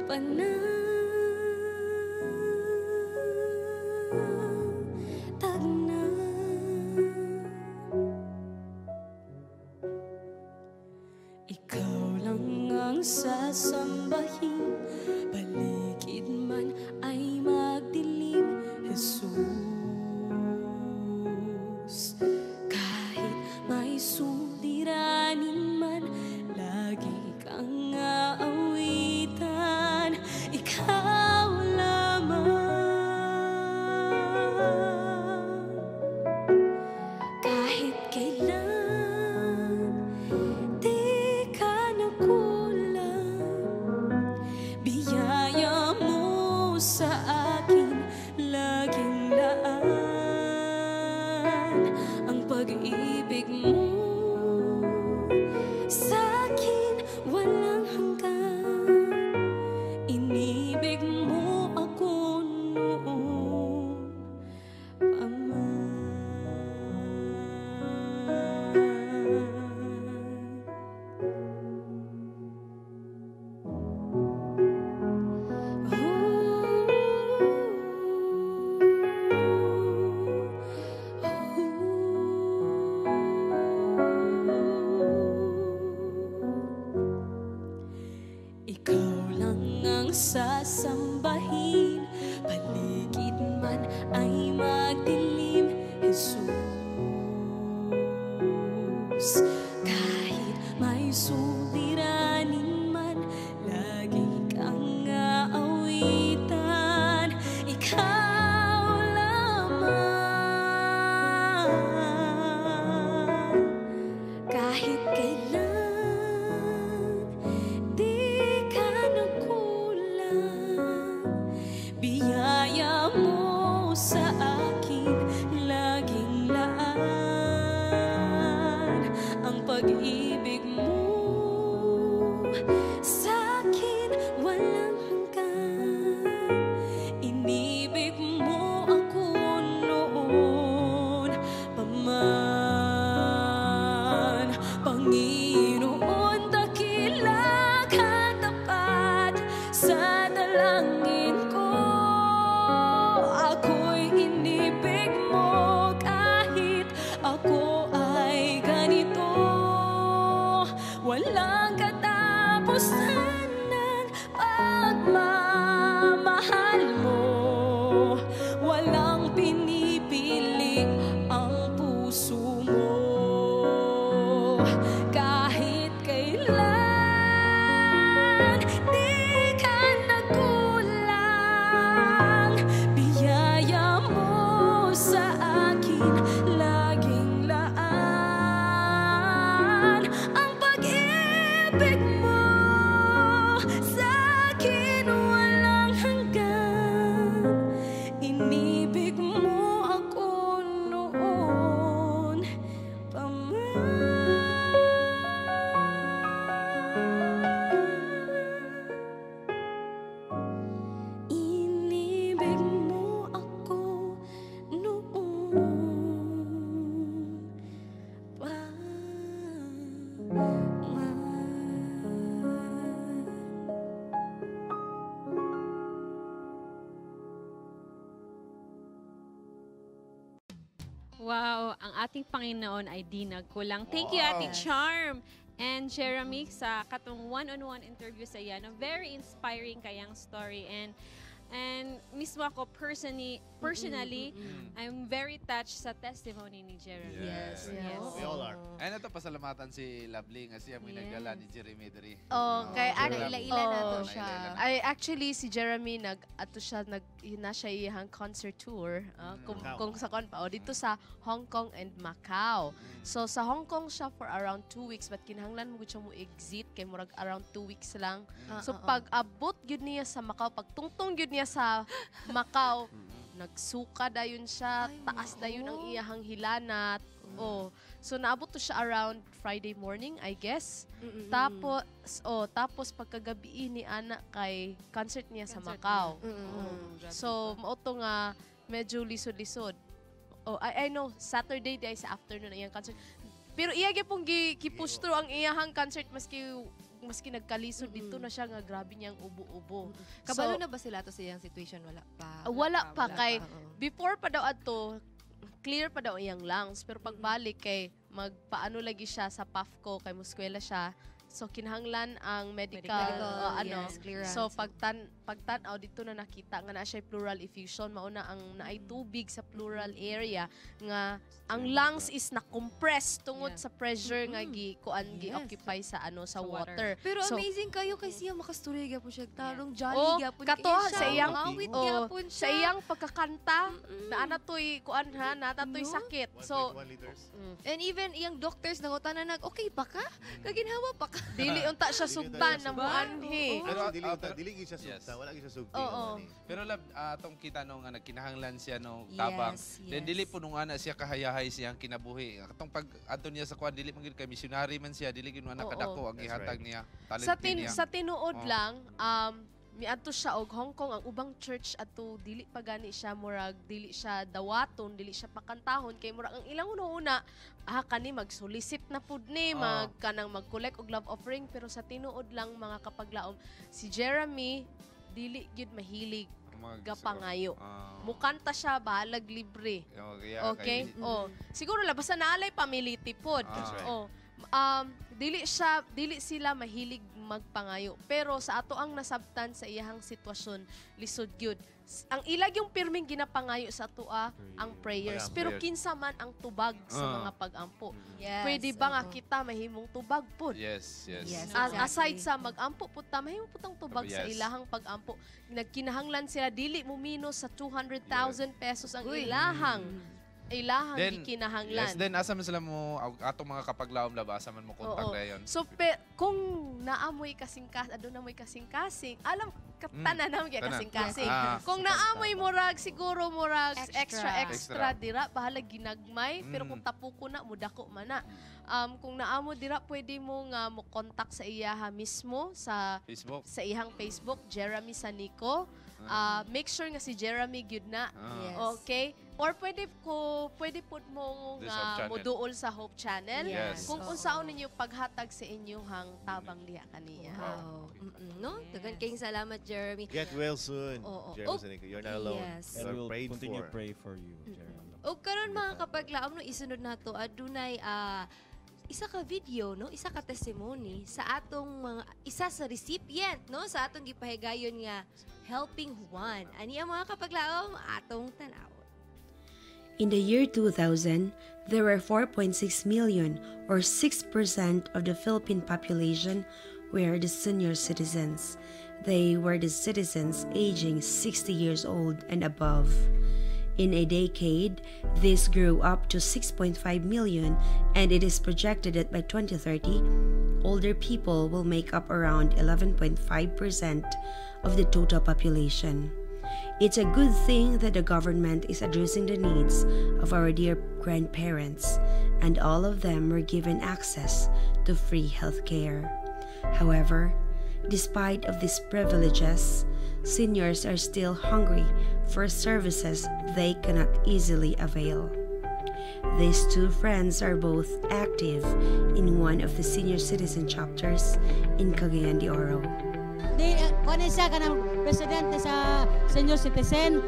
panatag na. Ikaw lang ang sasambahin, paligid man Sasambahin, paligid man ay magdilim, Jesus. Kahit may suliranin man, lagi kang aawitan, ikaw lamang. Kahit kailan di ka nagkulang, biyaya mo sa akin laging laan. Ang pag-ibig mo sa akin walang hanggan. Inibig mo ako noon pa man. Panginoon, dakila ka tapat sa dalangin ko. Ako'y inibig mo kahit ako ay ganito. Walang katapusan ng pagmamahal mo. Walang pinipili ang puso mo. Kahit kailan di ka nagkulang, biyaya mo sa akin laging laan. Ang pag-ibig mo sa akin walang hanggan. Inibig mo ako noon pa man. Inibig mo ako noon pa man. Wow, ang ating Panginoon ay di nagkulang. Thank you, Ate Wow. Charm and Jeremy, sa katong one-on-one interview sa iya. No, very inspiring kayang story, and mismo ako personally, I'm very touched sa testimony ni Jeremy. Yes. Yes. We all are. Ay, nato pasalamatan si Lovely nga siya mo Yes. nagdala ni Jeremy diri. Okay, Jeremy. oh. Oh, naila-ila na. Ay, actually si Jeremy nag ato siya nag na siya iyang concert tour, kung, Macau. kung sa kon pa o dito sa Hong Kong and Macau. So sa Hong Kong siya for around 2 weeks, but kinahanglan mo gud siya mo exit kay murag around 2 weeks lang. So pag abot gyud niya sa Macau, pag tungtong gyud niya sa Macau, nagsuka dayon siya, taas dayon ang iyahang hilanat. Oh. So naabot to siya around Friday morning, I guess. Tapos oh, tapos pagkagabi ni ana kay concert niya sa Concert Macau. niya. Oo. Grabe. So mao to nga medyo lisod-lisod. Oh, I know Saturday day sa afternoon ang iyang concert. Pero iya gyud gi push through ang iyahang concert maski maski nagkalisod dito na siya nga grabe niyang ubo-ubo. Kabalo So, na ba sila to sa iyang situation? Wala pa. Wala pa kay oo. before pa daw adto clear pa daw iyang lungs, pero pagbalik kay magpaano lagi siya sa PAFCO kay muskwela siya, so kinahanglan ang medical, Medical, ano, yes, clearance. So pagtan-aw dito na nakita nga na siya pleural effusion, mauna ang naay tubig sa pleural area nga ang lungs is na-compress tungod sa pressure nga gi kuan gi occupy sa ano sa, water. Pero So, amazing kayo kay siya makasturya gyapon siya. Tarong jolly Oh, gyapon kato kaayo siya. sa iyang Mangawit oh, gyapon siya. sa iyang pagkakanta na ana toy kuan ha, nata toy No? sakit. So 1.1 liters. And even iyang doctors nangutana nag okay pa ka? Kaginhawa pa ka? Dili unta siya sugtan na muanhi. Pero, Actually, dili dili gyud siya sugtan, wala gyud siya sugti. Oo. Pero lab, atong kita no nga nagkinahanglan siya no tabang. Yes. Then dili po nung ana siya kahayahay siyang kinabuhi. Katong pag adto niya sa kuan dili man gyud kay missionary man siya, dili gyud ana Oo. kadako ang That's gihatag right. niya, talent Sa tin niya. sa tinuod Oh. lang, miadto siya og Hong Kong, ang ubang church adto dili pa gani siya murag dili siya dawaton, dili siya pakantahon kay murag ang ilang una-una kani magsolicit na pud ni, mag kanang mag-collect og love offering, pero sa tinuod lang, mga kapaglaom, si Jeremy dili gyud mahilig gapangayo. Mukanta siya bahalag libre. Okay. Okay? Oh, siguro la basta naalay pamiliti pod. That's right. Oh. Dili siya dili sila mahilig magpangayo. Pero sa ato ang nasabtan sa iyahang sitwasyon, lisod gyud. Ang ilag yung pirming ginapangayo sa atoa ang prayers. Ang Pero prayers. kinsa man ang tubag sa mga pag-ampo. Pwede ba nga kita mahimong tubag pud? Yes. Aside sa mag-ampo pud ta, mahimo pud tang tubag sa ilahang pag-ampo. Nagkinahanglan sila dili mo minus sa 200,000 pesos ang Uy. ilahang gikinahanglan. Yes, then asa man sila mo atong mga kapaglaom laba, asa man mo contact Oo. dayon. So kung naamoy kasing-kasing, aduna moy kasing-kasing, alam tanan na gyud Tanan. kasing-kasing. Yes. Kung naamoy murag siguro murag extra Extra. extra, Extra. dira bahala ginagmay, pero kung tapuko na mudako man na. Kung naamo dira pwede mo nga mo contact sa iyaha mismo sa Facebook. sa iyang Facebook, Jeremy Sanico. Make sure nga si Jeremy gyud na. Yes. Okay? Or pwede pud mo This nga Hope Channel. moduol sa Hope Channel. Yes. Kung unsaon ninyo paghatag sa inyong tabang diha kaniya. Wow. No? Daghan kayong salamat, Jeremy. Get well soon, Oo. Jeremy Oh, Sanico. You're not alone. yes. You And are we'll prayed continue for. pray for you, Jeremy. O karon mga kapaglaom no, isunod nato adunay isa ka video, no, isa ka testimony sa atong mga isa sa recipient, no, sa atong gipahigayon nga Helping Juan. Ani ang mga kapaglaom atong tan-awon. In the year 2000, there were 4.6 million or 6% of the Philippine population were the senior citizens. They were the citizens aging 60 years old and above. In a decade, this grew up to 6.5 million, and it is projected that by 2030, older people will make up around 11.5% of the total population. It's a good thing that the government is addressing the needs of our dear grandparents, and all of them were given access to free health care. However, despite of these privileges, seniors are still hungry for services they cannot easily avail. These two friends are both active in one of the senior citizen chapters in Cagayan de Oro. Di, kuan siya kanang presidente sa senior citizen.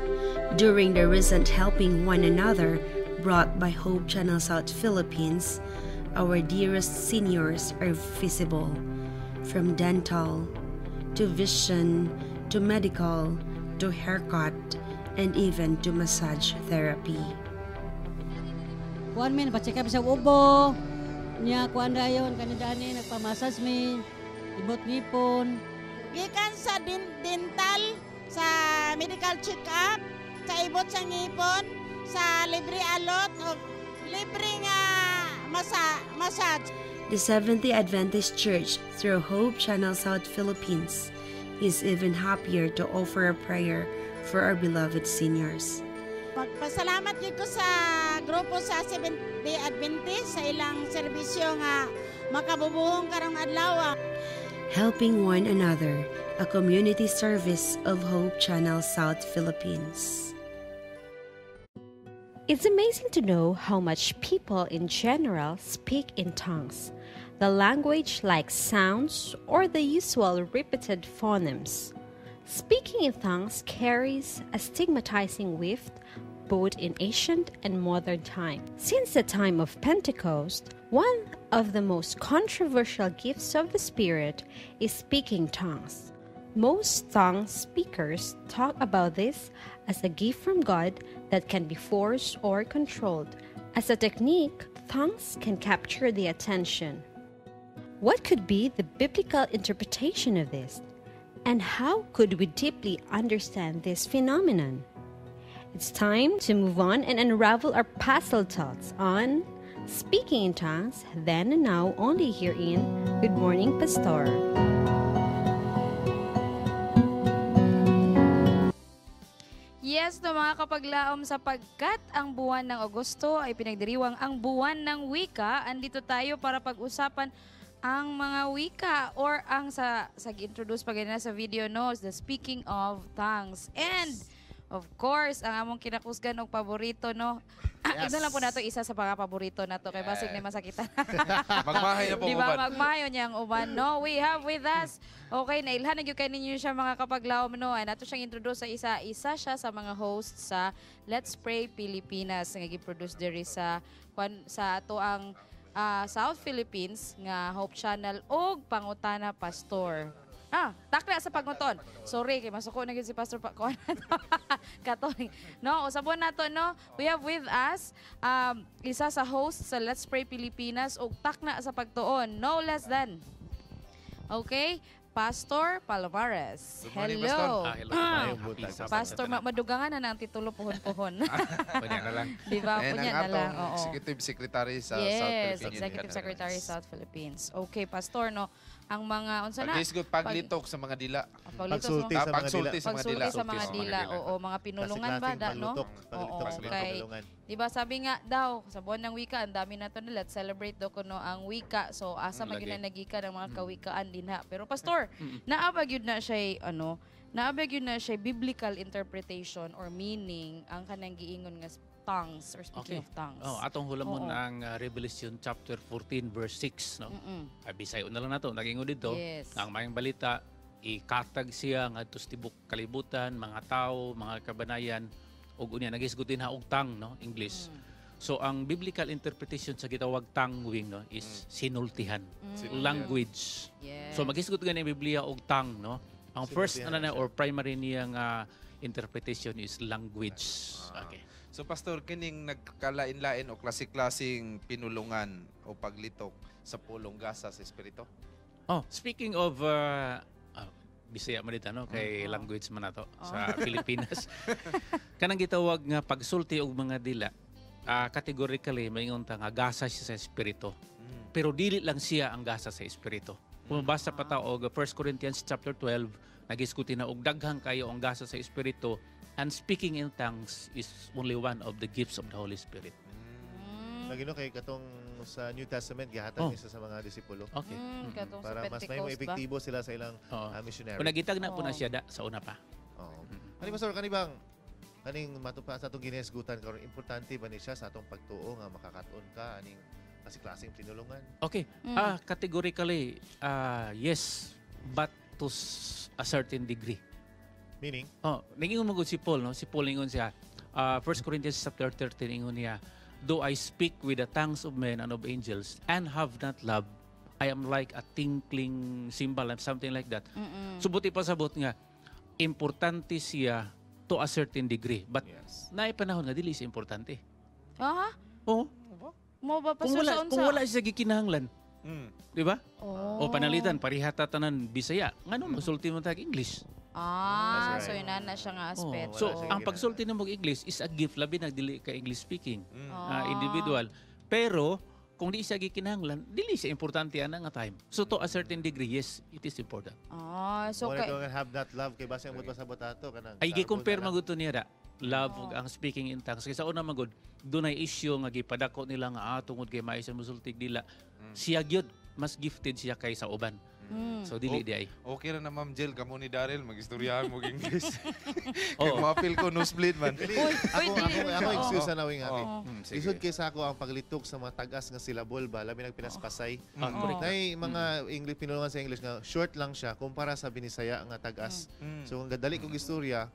During the recent Helping One Another brought by Hope Channel South Philippines, our dearest seniors are visible, from dental to vision to medical to haircut and even to massage therapy. Kuan min pa-check up sa ubo. Nya kuan dayon kanida ni nagpa-massage mi. Ibot ngipon. Gikan sa dental, sa medical check-up, sa ibot sa ngipon, sa libre alot, o libre nga massage. The Seventh-day Adventist Church through Hope Channel South Philippines is even happier to offer a prayer for our beloved seniors. Magpasalamat gyud ko sa grupo sa Seventh-day Adventist sa ilang serbisyo nga makabubuhong karong adlaw. Helping One Another, a community service of Hope Channel South Philippines. It's amazing to know how much people in general speak in tongues, the language like sounds or the usual repeated phonemes. Speaking in tongues carries a stigmatizing whiff both in ancient and modern time. Since the time of Pentecost, one of the most controversial gifts of the Spirit is speaking tongues. Most tongue speakers talk about this as a gift from God that can be forced or controlled. As a technique, tongues can capture the attention. What could be the biblical interpretation of this? And how could we deeply understand this phenomenon? It's time to move on and unravel our puzzle thoughts on Speaking in Tongues, then and now, only here in Good Morning Pastor. Yes, no mga kapaglaom, sapagkat ang buwan ng Agosto ay pinagdiriwang ang buwan ng wika. Andito tayo para pag-usapan ang mga wika or ang sa introduce pa ganina sa video, no, the speaking of tongues. And of course, ang among kinakusgan og paborito, no. Ito lang po nato isa sa mga paborito nato kay basig ni masakitan. Magmahay na po Di ba? uban. Magmahay niya ang uban, no? We have with us. Okay, nailhan na gyud kay ninyo siya mga kapaglaom, no. And ato siyang introduce sa isa, isa siya sa mga host sa Let's Pray Pilipinas nga gi-produce diri sa kwan, sa ato ang South Philippines nga Hope Channel og pangutana, Pastor. Ah, takna sa pagmuton. Sorry kay masuko na gyud si Pastor pa kuan Katolik. No, usabon nato, no. We have with us isa sa host sa Let's Pray Pilipinas og takna sa pagtuon, no less than, okay, Pastor Palomares. Good morning, Hello. Pastor. Ah, hello. Maayong buntag. Pastor. Pastor, madugangan na na ang titulo pohon-pohon. Punya na lang. Di ba? And Punya ang na lang. atong Oo. Executive Secretary sa South Yes, Philippine Union Executive Secretary Conference. South Philippines. Okay, Pastor, no. Ang mga unsa na? Paghisgot, paglitok sa mga dila. Paglitok sa Pagsulti sa mga dila. Pagsulti sa mga dila. Pagsulti sa mga dila. Oo, mga pinulungan ba Klase-klaseng da, no? paglutok, paglitok Oo, sa mga kay, pinulungan. di ba sabi nga daw sa buwan ng wika, ang dami na to na let's celebrate daw kuno ang wika. So asa man gyud Lagi. na nagika ng mga kawikaan dinha. Pero Pastor, naa ba gyud na siya ano, naa ba gyud na siya biblical interpretation or meaning ang kanang giingon nga tongues or speaking of tongues? Oh, atong hulamon ang Revelation chapter 14 verse 6, no. Ay, bisayo na lang nato, nagingon dito. Ang maayong balita ikatag siya ngadto sa tibok kalibutan, mga tao, mga kabanayan ug unya nagisgot din ha og tongue, no, English. So ang biblical interpretation sa gitawag tongue wing, no, is sinultihan, language. So magisgot gani ang Biblia og tongue, no. Ang first Sinultihan ano na siya. or primary niya nga interpretation is language. Okay. So Pastor, kining nagkalain-lain o klase-klaseng pinulungan o paglitok sa pulong gasa sa espiritu? Oh, speaking of Bisaya man dito, no? Kay language man nato sa Pilipinas. Kanang gitawag nga pagsulti og mga dila, categorically maingon ta nga gasa siya sa espiritu. Pero dili lang siya ang gasa sa espiritu. Kung mabasa pa ta og 1 Corinthians chapter 12, nagiskuti na og daghang kayo ang gasa sa espiritu, and speaking in tongues is only one of the gifts of the Holy Spirit. Lagi no kay katong sa New Testament gihatag niya sa mga disipulo. Katong sa Para mas may Pentecost ba? epektibo sila sa ilang missionary. Kung nagitag na po na siya da, sa una pa. Oo. Kani, Pastor, kani bang kaning matupa sa atong ginesgutan karon, importante ba ni siya sa atong pagtuo nga makakaton ka aning klase-klaseng pinulungan? Okay. Categorically, yes, but to a certain degree. Meaning? Oh, ningingon mo gud si Paul, no? Si Paul ingon siya, 1 Corinthians chapter 13, ingon niya, "Though I speak with the tongues of men and of angels and have not love, I am like a tinkling cymbal," and something like that. So buti pa sabot nga, importante siya to a certain degree. But naay panahon nga dili siya importante. Aha? Oo. Mo ba Kung Pastor wala sa unsa? kung wala siya gikinahanglan. Di ba? Oh. O panalitan parehata tanan Bisaya. Ngano magsulti mo tag English? Ah, That's so right. yun na siya nga aspeto. So, ang pagsulti nimo og English is a gift labi nag dili ka English speaking individual. Pero kung di siya gikinahanglan, dili siya importante ana nga time. So to a certain degree, yes, it is important. Ah, so So kay kay have not love kay basi ang pasabot ato kanang Ay gi-compare carbon na lang. man gud to niya da. Love ug ang speaking in tongues. Kay sa una man gud, dunay issue nga gipadako nila nga tungod kay maayo siya mosultig dila. Siya gyud mas gifted siya kaysa uban. So dili di ay. Okay ra na, Ma'am Jill, kamo ni Daryl magistoryahan mo og English. Kay Oo. moapil ko nosebleed man. Dili, ako excuse na nawing aki. Sige. Lisod kay sa ako ang paglitok sa mga tagas nga syllable ba, labi nag pinaspasay. Correct. Nay mga English pinulungan sa English nga short lang siya kumpara sa Binisaya nga tagas. So kung gadali kog istorya,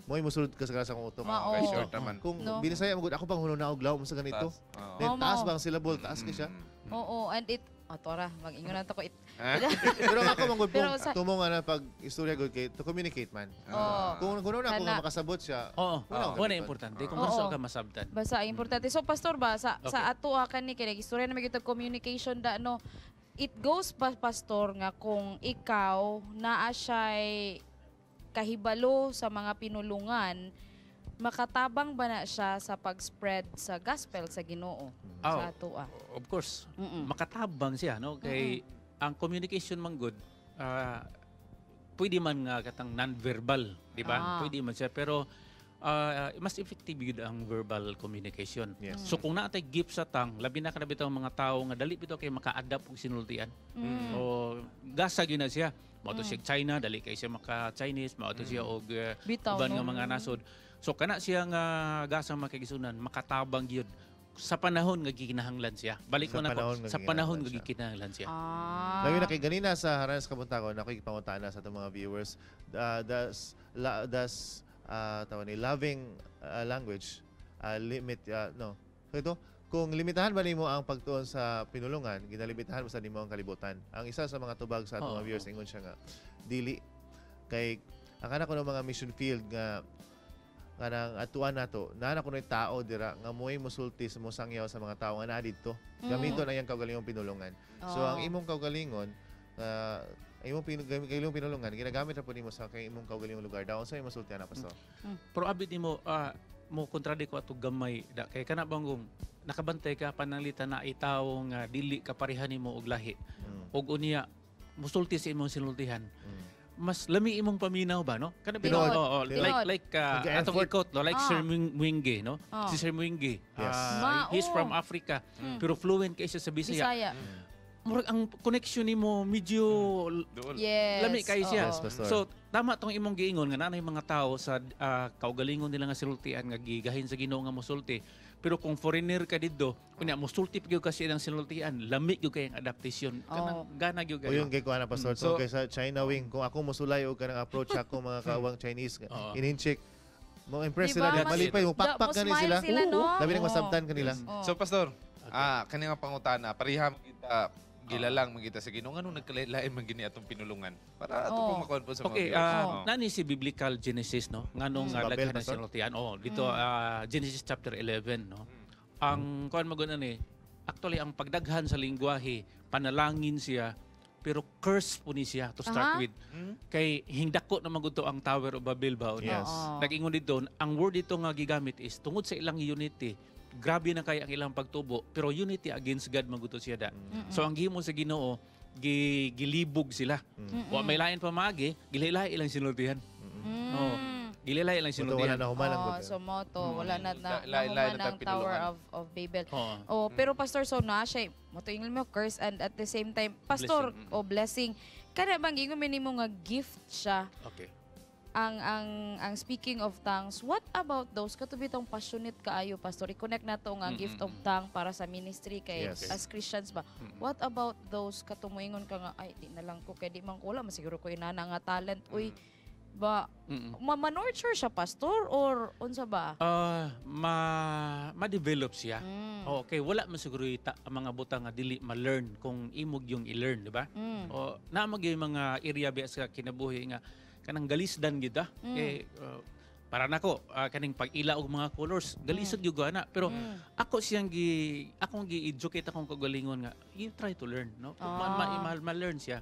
mo'y musulod ka sa akong utok. Mao. Okay, short naman. Kung No. Binisaya mo gud ako pang huno na og lawom sa ganito. Taas. Oo. Then Oo, taas mao. ba ang syllable, taas kay siya. Oo, and it oh, tora, mag-ingon na to ko it. Pero ako man gud Pero pong tumong nga na pag istorya gud kay to communicate man. Oo. Kung kuno na ako Kana. nga makasabot siya. Oo. Wala akong Wala gamiton. importante kung Oo. gusto ka masabtan. Basta ang importante. So Pastor ba sa ato kani kay istorya na may communication da no. It goes pa, Pastor, nga kung ikaw naa siya'y kahibalo sa mga pinulungan, makatabang ba na siya sa pag-spread sa gospel sa Ginoo sa ato ah? Of course. Makatabang siya, no, kay ang communication man gud, pwede man nga katang non-verbal, di ba? Pwede man siya pero mas effective yun ang verbal communication. So kung naa tay gift sa tongue, labi na kada bitaw ang mga tao nga dali bitaw kay maka-adapt og sinultian. O gasa gyud na siya. Mao to siya China, dali kay siya maka-Chinese, mao to siya og Bitaw, uban no? nga mga nasod. So kana siya nga gasa makigisunan, makatabang gyud sa panahon nga gikinahanglan siya. Balik Sa ko na ko, panahon nga sa panahon nga gikinahanglan siya. gikinahanglan siya. Labi na kay ganina sa Haranas Kabuntagon, ako ipangutana sa atong mga viewers, does tawag ni loving language limit, no. So ito, Kung limitahan ba nimo ang pagtuon sa pinulungan, ginalimitahan mo sa nimo ang kalibutan. Ang isa sa mga tubag sa atong mga viewers, ingon siya nga dili kay ang kana kuno mga mission field nga kanang atuan nato, naa na kuno'y tao dira nga mo'y musulti sa mosangyaw sa mga tao nga naa didto. Gamiton ang iyang kaugalingong pinulungan. So ang imong kaugalingon imong kaugalingong pinulungan ginagamit ra pud nimo sa kay imong kaugalingong lugar. Daw unsa imong sulti ana, Pastor? Pero abi nimo mo kontradik ko ato gamay da kay kana bang kung nakabantay ka pananglitan na itawo nga dili kapareha nimo og lahi. Og unya musulti sa imong sinultihan. Mas lami imong paminaw ba, no? Kana ba? Tinuod. Oo, Tinuod. like Nag-effort. atong ikot, no, like Sir Mwingi, no? Si Sir Mwingi. He's from Africa, pero fluent kay siya sa Bisaya. Bisaya. Murag ang connection nimo medyo lami kay siya. Yes, Pastor. So tama tong imong giingon nga naanay mga tao sa kaugalingon nila nga sinultian nga gigahin sa Ginoo nga mosulti. Pero kung foreigner ka didto, kunya mosulti pa gyud kasi ang sinultian, lami gyud kay ang adaptation. Kanang gana gyud O kayo. yung kay kuana, Pastor, So- so, kay sa China Wing, kung ako mosulay og kanang approach ako mga kaawang Chinese, inincheck mo impress Diba? sila, malipay mo pakpak Mo gani smile sila. sila, no? Labi nang Oo. masabtan kanila. So Pastor, kani nga pangutana, pareha man kita gilalang man kita sa Ginoo, nganong nagkalain man gini atong pinulungan? Para ato po makuan po sa mga Okay, viewers. nani si biblical Genesis, no? Nganong Sa Babel, daghan na Pastor? sinultian. Oh, dito Genesis chapter 11, no? Ang kuan mo ni, actually ang pagdaghan sa lingwahe, panalangin siya, pero curse po ni siya to start with. Kay hingdako na magud to ang Tower of Babel ba? No? Yes. Nag-ingon dito, ang word dito nga gigamit is tungod sa ilang unity. Grabe na kay ang ilang pagtubo, pero unity against God maguto siya da. So ang gihimo sa Ginoo, gilibog sila. Wa may lain pa maagi, gililay ilang sinultihan. Oh, gililay ilang Buto wala sinultihan. na human ang Oh, buto. so mo to, wala na na Lain-lain nahuman na ang tayong Tower pinulungan. of Babel. Oo. Oh, pero Pastor, so na siya, mo to ingon mo curse and at the same time pastor Blessing. o blessing. Kana bang ingon mi nimo nga gift siya Okay. ang speaking of tongues? What about those kato bitong passionate kaayo, Pastor? I-connect na to nga gift of tongue para sa ministry kay as Christians ba. What about those kato moingon ka nga, "Ay, di na lang ko kay di man ko wala masiguro ko inana nga talent," uy ba? Ma-nurture siya, Pastor, or unsa ba? Ma ma-develop siya. Okay, wala man siguro ang mga butang nga dili ma-learn kung imog yung i-learn, di ba? O naa man gyud mga area biya sa kinabuhi nga kanang galisdan gyud ah. Eh, para nako kaning pag-ila og mga colors, galisod gyud ko ana. Pero ako siyang gi akong gi-educate akong kagalingon nga you try to learn, no? Ma-learn siya.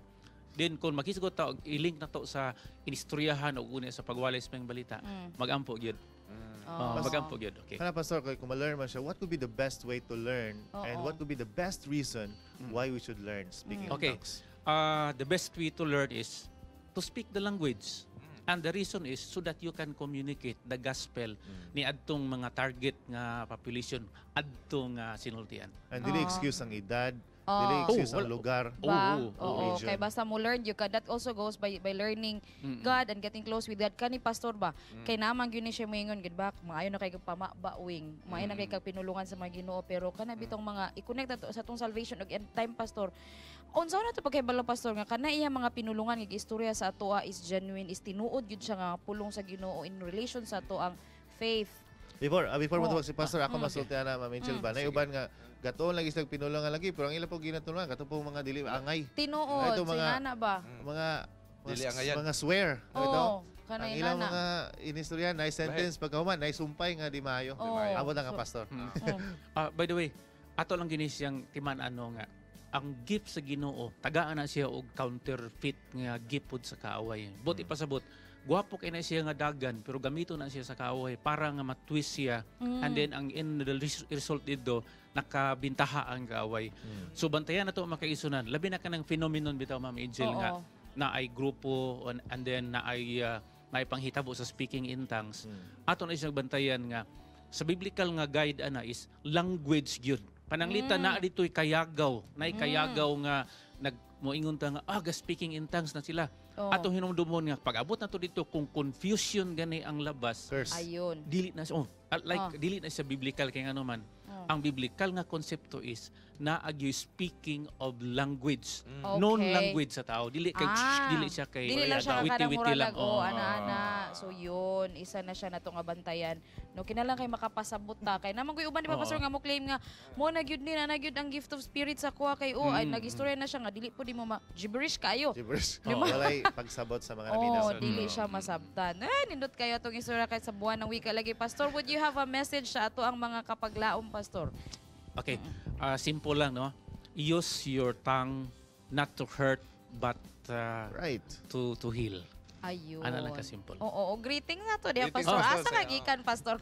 Then kung makisgot ta og i-link na to sa inistoryahan o una sa pagwalay sa mga balita, magampo gyud. Oh, magampo gyud. Okay. Kana, Pastor, kay kung ma-learn man siya, what could be the best way to learn and what could be the best reason why we should learn speaking in tongues? The best way to learn is to speak the language. And the reason is so that you can communicate the gospel ni adtong mga target nga population adtong sinultian. And dili excuse ang edad, dili excuse Oh, ang wala. lugar, Ba? Oo, Oo, region. kay basta mo learn you ka. That also goes by learning God and getting close with God. Kani, Pastor ba? Kay naman gyud ni siya moingon gid ba, maayo na kay kag pama ba wing. Maayo na kay kag pinulungan sa mga Ginoo, pero kana bitong mga i-connect na to sa tong salvation ug end time, Pastor. Unsa na to pagkahibalo, Pastor, nga kana iya mga pinulungan nga istorya sa atoa is genuine, is tinuod gyud siya nga pulong sa Ginoo in relation sa ato ang faith? Before mo si Pastor, ako masulti ana, Ma'am Angel ba? Nay uban nga gatuon lagi sila pinulungan lagi, pero ang ila po ginatulungan kato po mga dili angay. Tinuod, Ito so ingana ba? Mga Dili angayan. mga swear. Oo, Ito. kana Ang ilang ingana. mga inistorya, nice sentence pagkahuman, nice sumpay nga di maayo. Oo. Abot lang ka, Pastor. By the way, ato lang gini siyang timan ano nga ang gift sa Ginoo, tagaan na siya og counterfeit nga gift pod sa kaaway. But ipasabot, gwapo kay na siya nga dagan pero gamito na siya sa kaaway para nga matwist siya and then ang end the result dito nakabintaha ang kaaway. So bantayan na to, makaisunan. Labi na kanang phenomenon bitaw, Ma'am Angel, nga na ay grupo and then na ay panghitabo sa speaking in tongues. Ato na siyang bantayan nga sa biblical nga guide ana is language gyud. Pananglitan na dito'y kayagaw, nay kayagaw nga nag moingon ta nga ga speaking in tongues na sila. Ato hinumdumon nga pag abot na to dito kung confusion gani ang labas. Curse. Ayun. Dili na siya, oh, like dili na siya biblical kay ngano man. Ang biblical nga konsepto is Naagyoy speaking of language. Okay. Known language sa tao. Dili kay dili siya kay Dili lang siya witi-witi kanang lang. muralag, oh, ana-ana. So yun, isa na siya na nga bantayan. No, kinalang kay makapasabot ta kay naman koy uban di ba, pastor, nga mo claim nga mo na gyud ni na na gyud ang gift of spirit sa kuha kay oh ay nagistorya na siya nga dili po di mo ma gibberish kayo. Gibberish. Di ba? Walay pagsabot sa mga naminaw. Oh, dili siya masabtan. Eh, nindot kayo atong istorya kay sa buwan ng wika lagi. Pastor, would you have a message sa ato ang mga kapaglaom, pastor? Okay. Simple lang, no? Use your tongue not to hurt but to heal. Ayun. Ana lang ka-simple. Oo, oo, greeting na to diha, Greeting, pastor. Pastor, Asa ka gikan, pastor?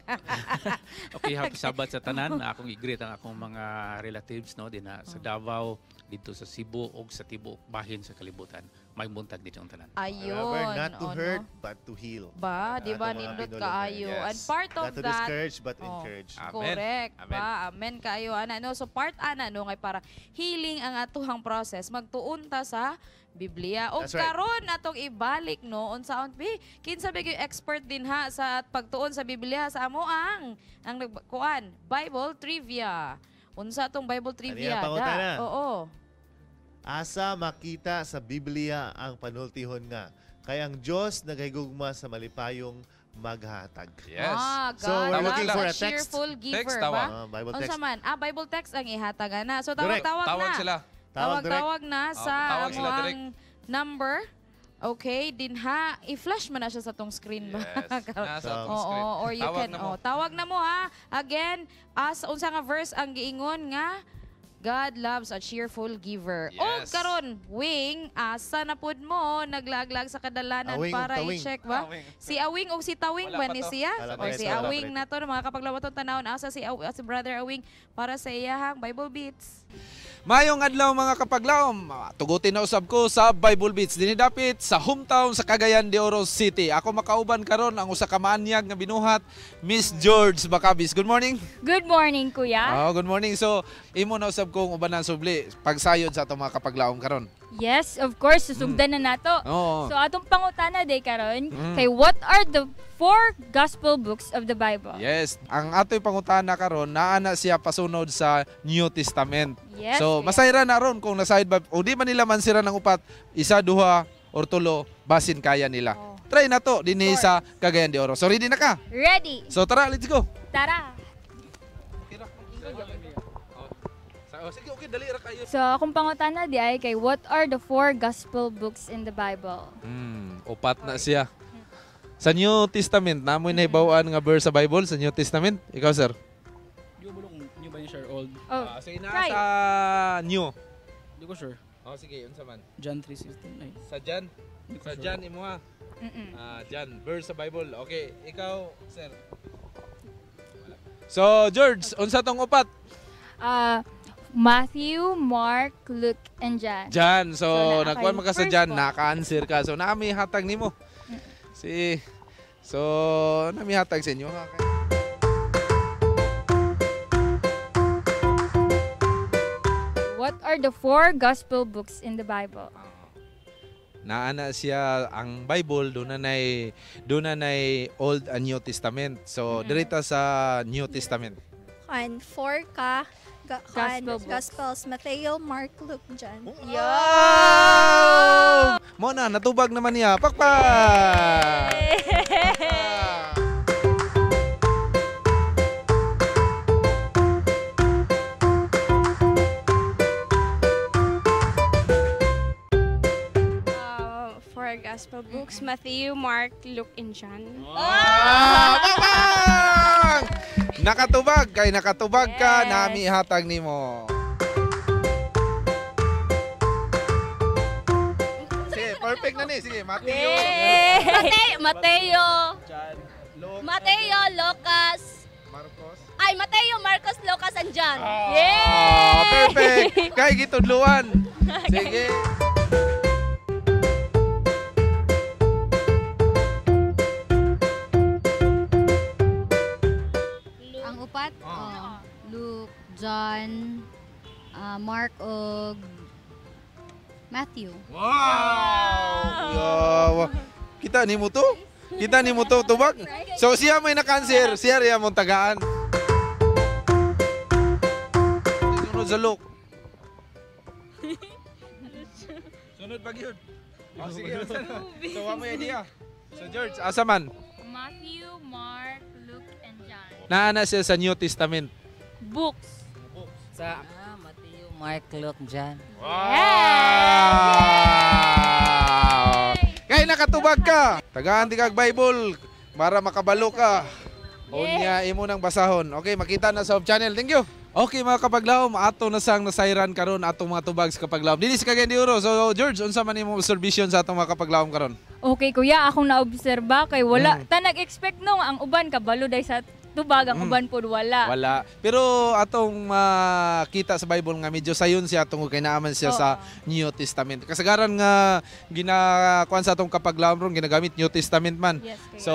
Okay, happy Sabbath sa tanan. Akong i-greet ang akong mga relatives, no, dinha sa Davao, dito sa Cebu ug sa tibuok bahin sa kalibutan. May buntag dito ang tanan. Ayun. Remember, not to oh, no? hurt, but to heal. Ba, di ba Atong mga nindot pinulungan. kaayo. Yes. And part of Not to that, discourage, but Oh, encourage. Correct. Ba, amen kaayo ana, no. So part ana, no, ngay para healing ang atuhang process, magtuon ta sa Biblia. O That's right. karon atong ibalik, no, unsaon bi kinsa ba gyud expert din ha sa pagtuon sa Biblia sa amo ang nagkuan Bible trivia. Unsa atong Bible trivia? Ano pangutana? Da? Oo. Asa makita sa Biblia ang panultihon nga kay ang Dios nagahigugma sa malipayong maghatag. Ah, God So we're loves looking for a a text. cheerful giver Text, ba? tawag. Ah, Bible Unsa text. man? Ah, Bible text ang ihatag na. So Direct. tawag-tawag Tawag na. sila. Tawag direct. Tawag-tawag na sa Tawag sila amo direct. ang number. Okay, din ha, i-flash mo na siya sa tong screen ba? Yes, nasa atong Oo, screen. or you Tawag can na mo. oh, tawag na mo ha. Again, as unsa nga verse ang giingon nga God loves a cheerful giver. O Yes. karon, wing, asa na pud mo naglaglag sa kadalanan Awing ug para tawing. i-check ba? Awing. Si Awing o si Tawing Wala ba pa ni to. siya? Wala O pa si ito, wala pa Awing ito. na to mga kapaglawaton tanawon asa si Brother Awing para sa iyahang Bible Beats. Mayong adlaw mga kapaglaom, tugutin na usab ko sa Bible Beats dinidapit sa hometown sa Cagayan de Oro City. Ako makauban karon ang usa ka maanyag nga binuhat, Miss George Bacabis. Good morning. Good morning, kuya. Oh, good morning. So, imo na usab kong ubanan subli pagsayod sa atong mga kapaglaom karon. Yes, of course, susugdan na nato. Oo. So atong pangutana day karon kay what are the four gospel books of the Bible? Yes, ang atoy pangutana karon naa na siya pasunod sa New Testament. Yes, so, kuya. masayra na ron kung nasayod ba o di man nila mansira ng upat, isa, duha or tulo, basin kaya nila. Oh. Try na to dinhi sa Cagayan de Oro. So ready na ka? Ready. So tara, let's go. Tara. Oh, sige, okay, dali ra kayo. So akong pangutana di ay kay what are the four gospel books in the Bible? Upat na siya. Sa New Testament, namoy nahibaw-an nga verse sa Bible sa New Testament. Ikaw, sir. New ba new ba yun, sir? Old? Oh, sige na try. sa New. Hindi ko sure. Oh, sige, unsa man? John 3:16. Ay. Sa John? Hindi ko Sa sure. John imo ha. Mm-mm. Ah, John, verse sa Bible. Okay, ikaw, sir. Wala. So, George, unsa tong upat? Matthew, Mark, Luke, and John. John. So, So, naa nakuha kay man ka sa first John, book. naka-answer ka. So, naami hatag nimo. Si So, nami hatag sa inyo. ha? What are the four gospel books in the Bible? Naa na siya ang Bible doon na nay Old and New Testament. So, direta sa New Testament. Kan, four ka, kan, Gospel books. Gospels, Matthew, Mark, Luke, John. Oh! Mo na natubag naman niya. Pakpak! Four gospel books, Matthew, Mark, Luke, and John. Ah, pakpak! Nakatubag kay nakatubag ka Yes. nami hatag nimo. Sige, perfect na ni. Sige, Matthew. Mateo, Mateo. Mateo, Lucas. Marcos. Ay, Mateo, Marcos, Lucas, and John. Ah, perfect. Kay gitudluan. Sige. Ang upat? Oh. Luke, John, Mark, og Matthew. Wow! Kuya, kita ni mo to? Kita ni mo to, tubag? So siya may na-cancer, siya riya mong tagaan. Sunod sa Luke. Sunod pa gyud. Oh, sige, unsa na? So wa mo idea. So George, asa man? Matthew, Mark, Luke, and John. Naa na siya sa New Testament. Books. Sa Matthew, Mark, Luke, John. Wow! Kay nakatubag ka. Tagaan di kag Bible para makabalo ka. Unya imo nang basahon. Okay, makita na sa Hope Channel. Thank you. Okay mga kapaglaom, ato na sang nasayran karon atong mga tubag sa kapaglaom. Dinhi sa Cagayan de Oro. So George, unsa man imong observation sa atong mga kapaglaom karon? Okay kuya, akong naobserba kay wala ta nag-expect no nga ang uban kabalo day sa tubag, ang uban pod wala. Wala. Pero atong makita sa Bible nga medyo sayon siya tungod kay naaman siya sa New Testament. Kasagaran nga ginakuan sa atong kapaglaom ron ginagamit New Testament man. Yes, kuya. So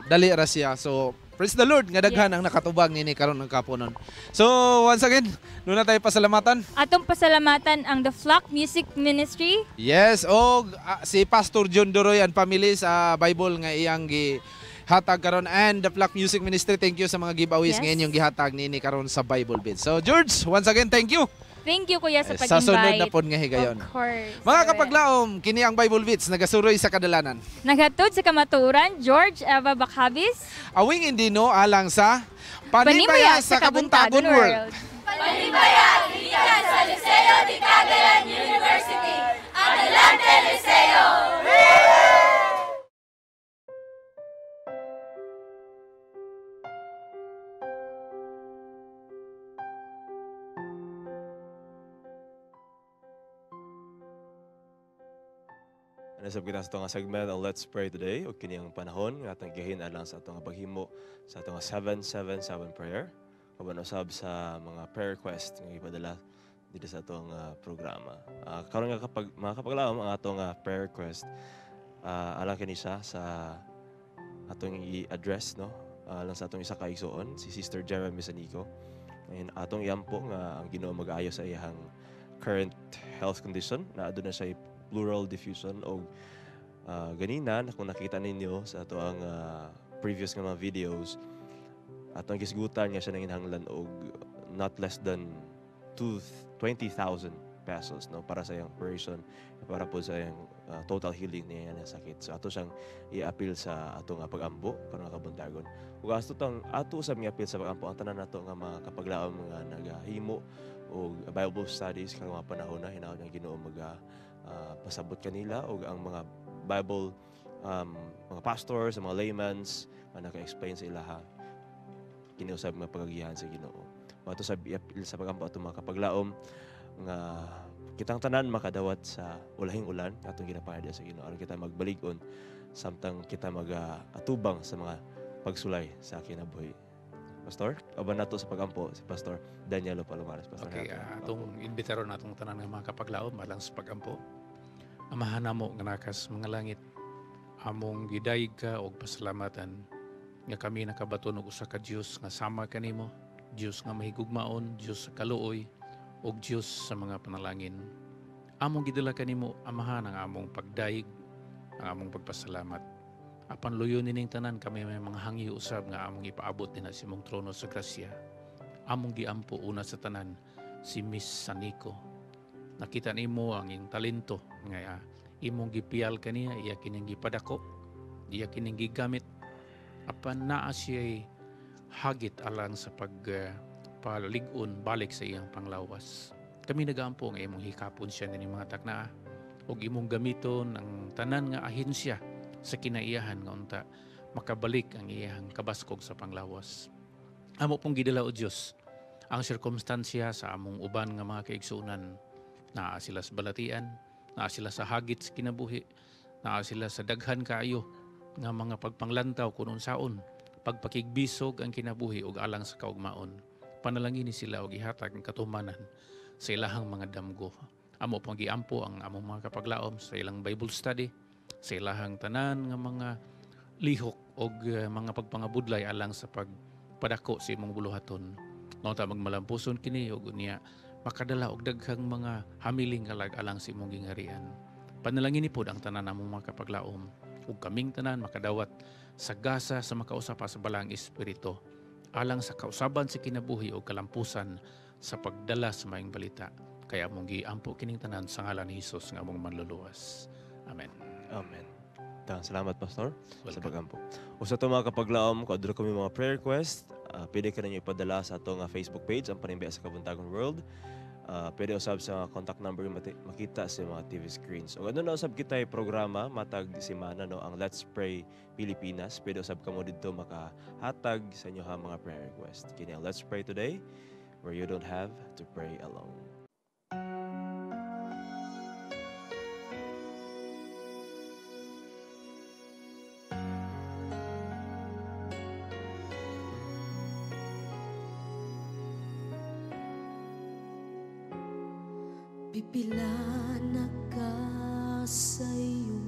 dali ra siya. So praise the Lord nga daghan ang nakatubag nini karon ang kaponon. So once again, nuna tayo pasalamatan. Atong pasalamatan ang The Flock Music Ministry. Yes, og si Pastor John Doroy and family sa Bible nga iyang gihatag karon and the Flock Music Ministry. Thank you sa mga giveaways nga inyong gihatag nini karon sa Bible Bid. So George, once again, thank you. Thank you kuya sa Eh, sa pag-invite. sunod na pod nga higayon. Of course. Mga kapaglaom, kini ang Bible Bits nagasuroy sa kadalanan. Naghatod sa kamatuoran, George Eva Bacabis. Awing indino alang sa Panimbaya sa Kabuntagon World. Panimbaya, gikan sa Liceo de Cagayan University. Adelante, Liceo! Nasab kita sa atong segment ang Let's Pray Today ug kini ang panahon nga atong gihin alang sa atong paghimo sa atong 777 prayer kaban usab sa mga prayer request nga gipadala dito sa atong programa. Karon nga kapag mga kapaglaom ang atong prayer request alang kini siya sa atong i-address no, alang sa atong isa ka igsuon si Sister Jeremy Sanico. Ngayon atong iampo nga ang Ginoo mag-ayo sa iyang current health condition na aduna siya pleural diffusion og ganina na kung nakita ninyo sa ato ang previous nga mga videos atong gisgutan nga siya nanginahanglan og not less than 20,000 pesos no para sa iyang operation, para po sa iyang total healing niya nga sakit. So ato siyang i-appeal sa ato nga pag-ampo karon nga kabuntagon. Ug ato tang ato sa mi-appeal sa pag-ampo ang tanan nato nga mga kapaglaom nga nagahimo og Bible studies karong mga panahon na hinahon ang Ginoo maga pasabot kanila og ang mga Bible mga pastors, ang mga laymans nga naka-explain sa ilaha kini usab nga pagagiyahan sa Ginoo. Ato sa i-appeal sa pag-ampo atong mga kapaglaom nga kitang tanan makadawat sa ulahing ulan atong ginapangadya sa Ginoo aron kita magbalig-on samtang kita maga-atubang sa mga pagsulay sa kinabuhi. Pastor, aban nato sa pag-ampo si Pastor Daniel Palomares. Pastor, Okay, Happy. atong imbitaron natong tanan nga mga kapaglaom alang sa pag-ampo. Amahan namo nga nakas mga langit, among gidayeg ka og pasalamatan nga kami nakabaton og usa ka Dios nga sama kanimo, Dios nga mahigugmaon, Dios sa kaluoy ug Dios sa mga panalangin. Among gidala kanimo Amahan ang among pagdayeg, ang among pagpasalamat. Apan luyo nining tanan kami may mga hangyo usab nga among ipaabot nina sa imong trono sa grasya. Among giampo una sa tanan si Miss Sanico. Nakita nimo ang iyang talento nga imong gipiyal kaniya, iya kining gipadako, iya kining gigamit. Apan naa siya'y hagit alang sa pagpalig-on balik sa iyang panglawas. Kami nagaampo nga imong hikapon siya nining mga taknaa ug imong gamiton ang tanan nga ahensya sa kinaiyahan nga unta makabalik ang iyang kabaskog sa panglawas. Amo pong gidala o Dios ang sirkumstansya sa among uban nga mga kaigsuonan. Naa sila sa balatian, naa sila sa hagit sa kinabuhi, naa sila sa daghan kaayo nga mga pagpanglantaw kun unsaon, pagpakigbisog ang kinabuhi ug alang sa kaugmaon. Panalangin ni sila og ihatag ang katumanan sa ilahang mga damgo. Amo pong giampo ang among mga kapaglaom sa ilang Bible study, sa ilahang tanan nga mga lihok og mga pagpangabudlay alang sa pagpadako sa imong buluhaton. Nota magmalampuson kini og unya makadala og daghang mga hamiling kalag alang sa imong gingharian. Panalangin ni pod ang tanan namong mga kapaglaom ug kaming tanan makadawat sa gasa sa makausap sa balang espiritu alang sa kausaban sa kinabuhi o kalampusan sa pagdala sa maayong balita Kaya mong giampo kining tanan sa ngalan ni Hesus nga among manluluwas. Amen. Amen. Salamat, Pastor, sa pagampo. Usa to, mga kapaglaom, kung aduna kami mga prayer request, pwede ka ninyo ipadala sa atong Facebook page, ang Panimbiya sa Kabuntagon World. Pwede usab sa contact number yung makita sa mga TV screens. O ano na usab kita programa matag semana, no, ang Let's Pray Pilipinas. Pwede usab kamo didto makahatag sa inyo ha mga prayer request. Kini ang Let's Pray Today, where you don't have to pray alone. Pipila na ka sa'yo,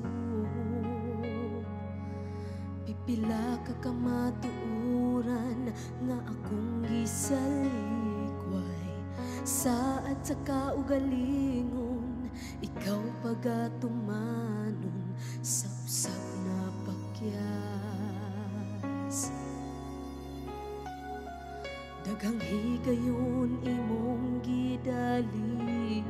pipila ka kamatuoran nga akong gisalikway. Saad sa kaugalingon, ikaw pagatumanon sa usab na pakyas. Daghang higayon imong gidalit,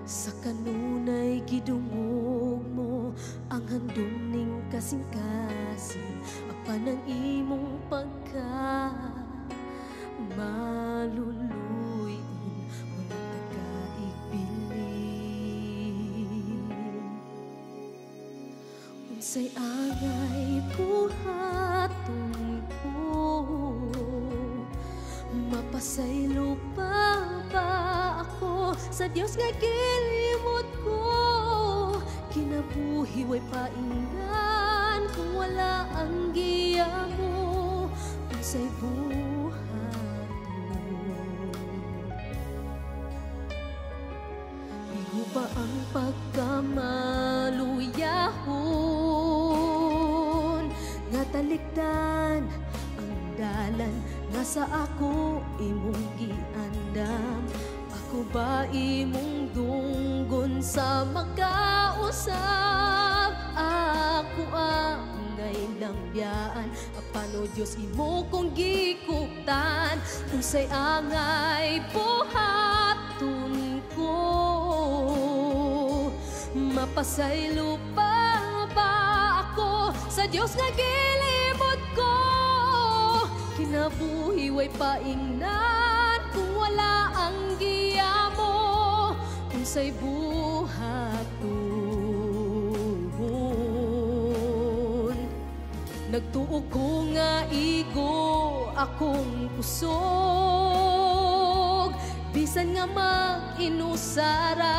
sa kanunay gidungog mo ang handom ning kasing-kasing, apan ang imong pagka maluluy-on, wala tagaigbilin. Unsay angay buhaton ko, mapasaylo pa ba ako sa Dios nga gilimot ko? Kinabuhi way painggan kung wala ang giya mo. Unsay buhaton, igo ba ang pagkamaluyahon nga talikdan ang dalan nga sa ako imong giandam? Ako ba imong dunggon sa makausap? Ako ang ngailang biyaan, apan o Diyos imo kong gikuptan. Unsay angay buhaton ko, mapasaylo pa ba ako sa Diyos nga gilimot ko? Kinabuhi way paingnan kung wala ang giya mo. Unsay buhaton, nagtuo ko nga igo akong kusog, bisan nga mag-inusara,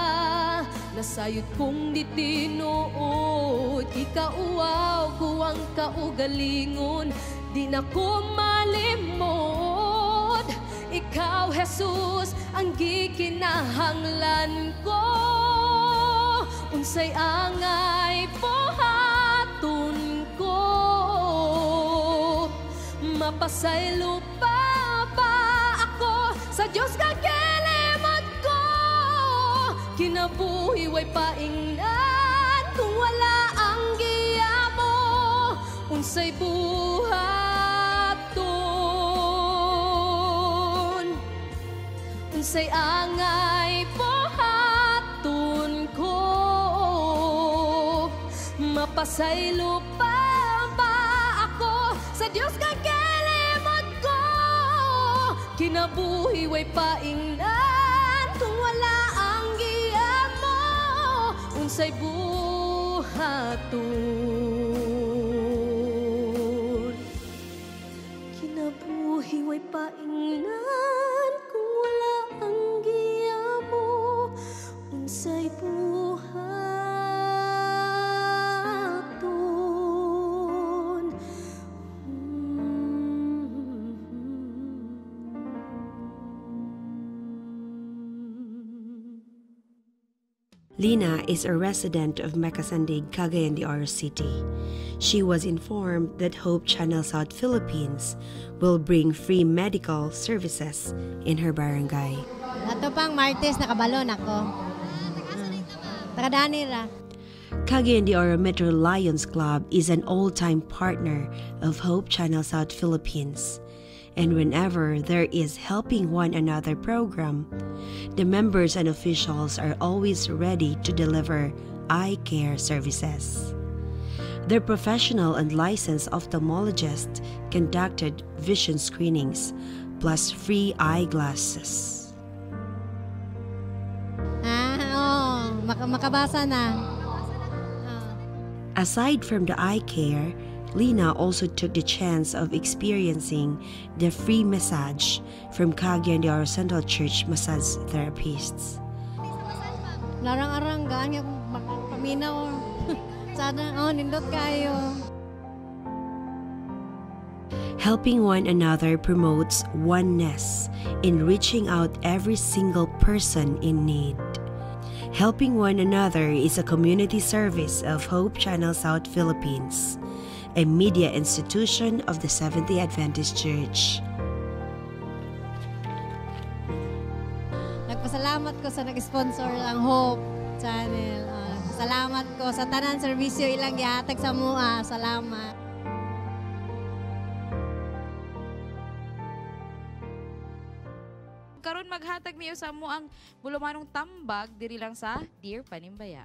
nasayod kong di tinuod. Ikauaw ko ang kaugalingon, di na ko malimot. Ikaw, Jesus, ang gikinahanglan ko. Unsay angay buhaton ko, mapasaylo pa ba ako sa Diyos nga gilimot ko? Kinabuhi way paingnan kung wala ang giya mo. Unsay buhaton, unsay angay buhaton ko, mapasaylo pa ba ako sa Diyos nga gilimot ko? Kinabuhi way paingnan kung wala ang giya mo. Unsay buhaton, kinabuhi way paingnan kung wala ang giya mo. Unsay buhaton. Lina is a resident of Macasandig, Cagayan de Oro City. She was informed that Hope Channel South Philippines will bring free medical services in her barangay. Ato pang Martes nakabalon ako. Taga-dani ra. Cagayan de Oro Metro Lions Club is an old-time partner of Hope Channel South Philippines. And whenever there is Helping One Another program, the members and officials are always ready to deliver eye care services. Their professional and licensed ophthalmologists conducted vision screenings, plus free eyeglasses. Ah, oo. Makabasa na. Aside from the eye care, Lina also took the chance of experiencing the free massage from Cagayan de Oro Central Church massage therapists. Larang-arang gaan nga kung paminaw. Sana, oh, nindot kayo. Helping one another promotes oneness in reaching out every single person in need. Helping one another is a community service of Hope Channel South Philippines, a media institution of the Seventh-day Adventist Church. Nagpasalamat ko sa nag-sponsor ang Hope Channel. Salamat ko sa tanan serbisyo ilang gihatag sa mua. Salamat. Karon maghatag miyo sa mo ang bulumanong tambag diri lang sa Dear Panimbaya.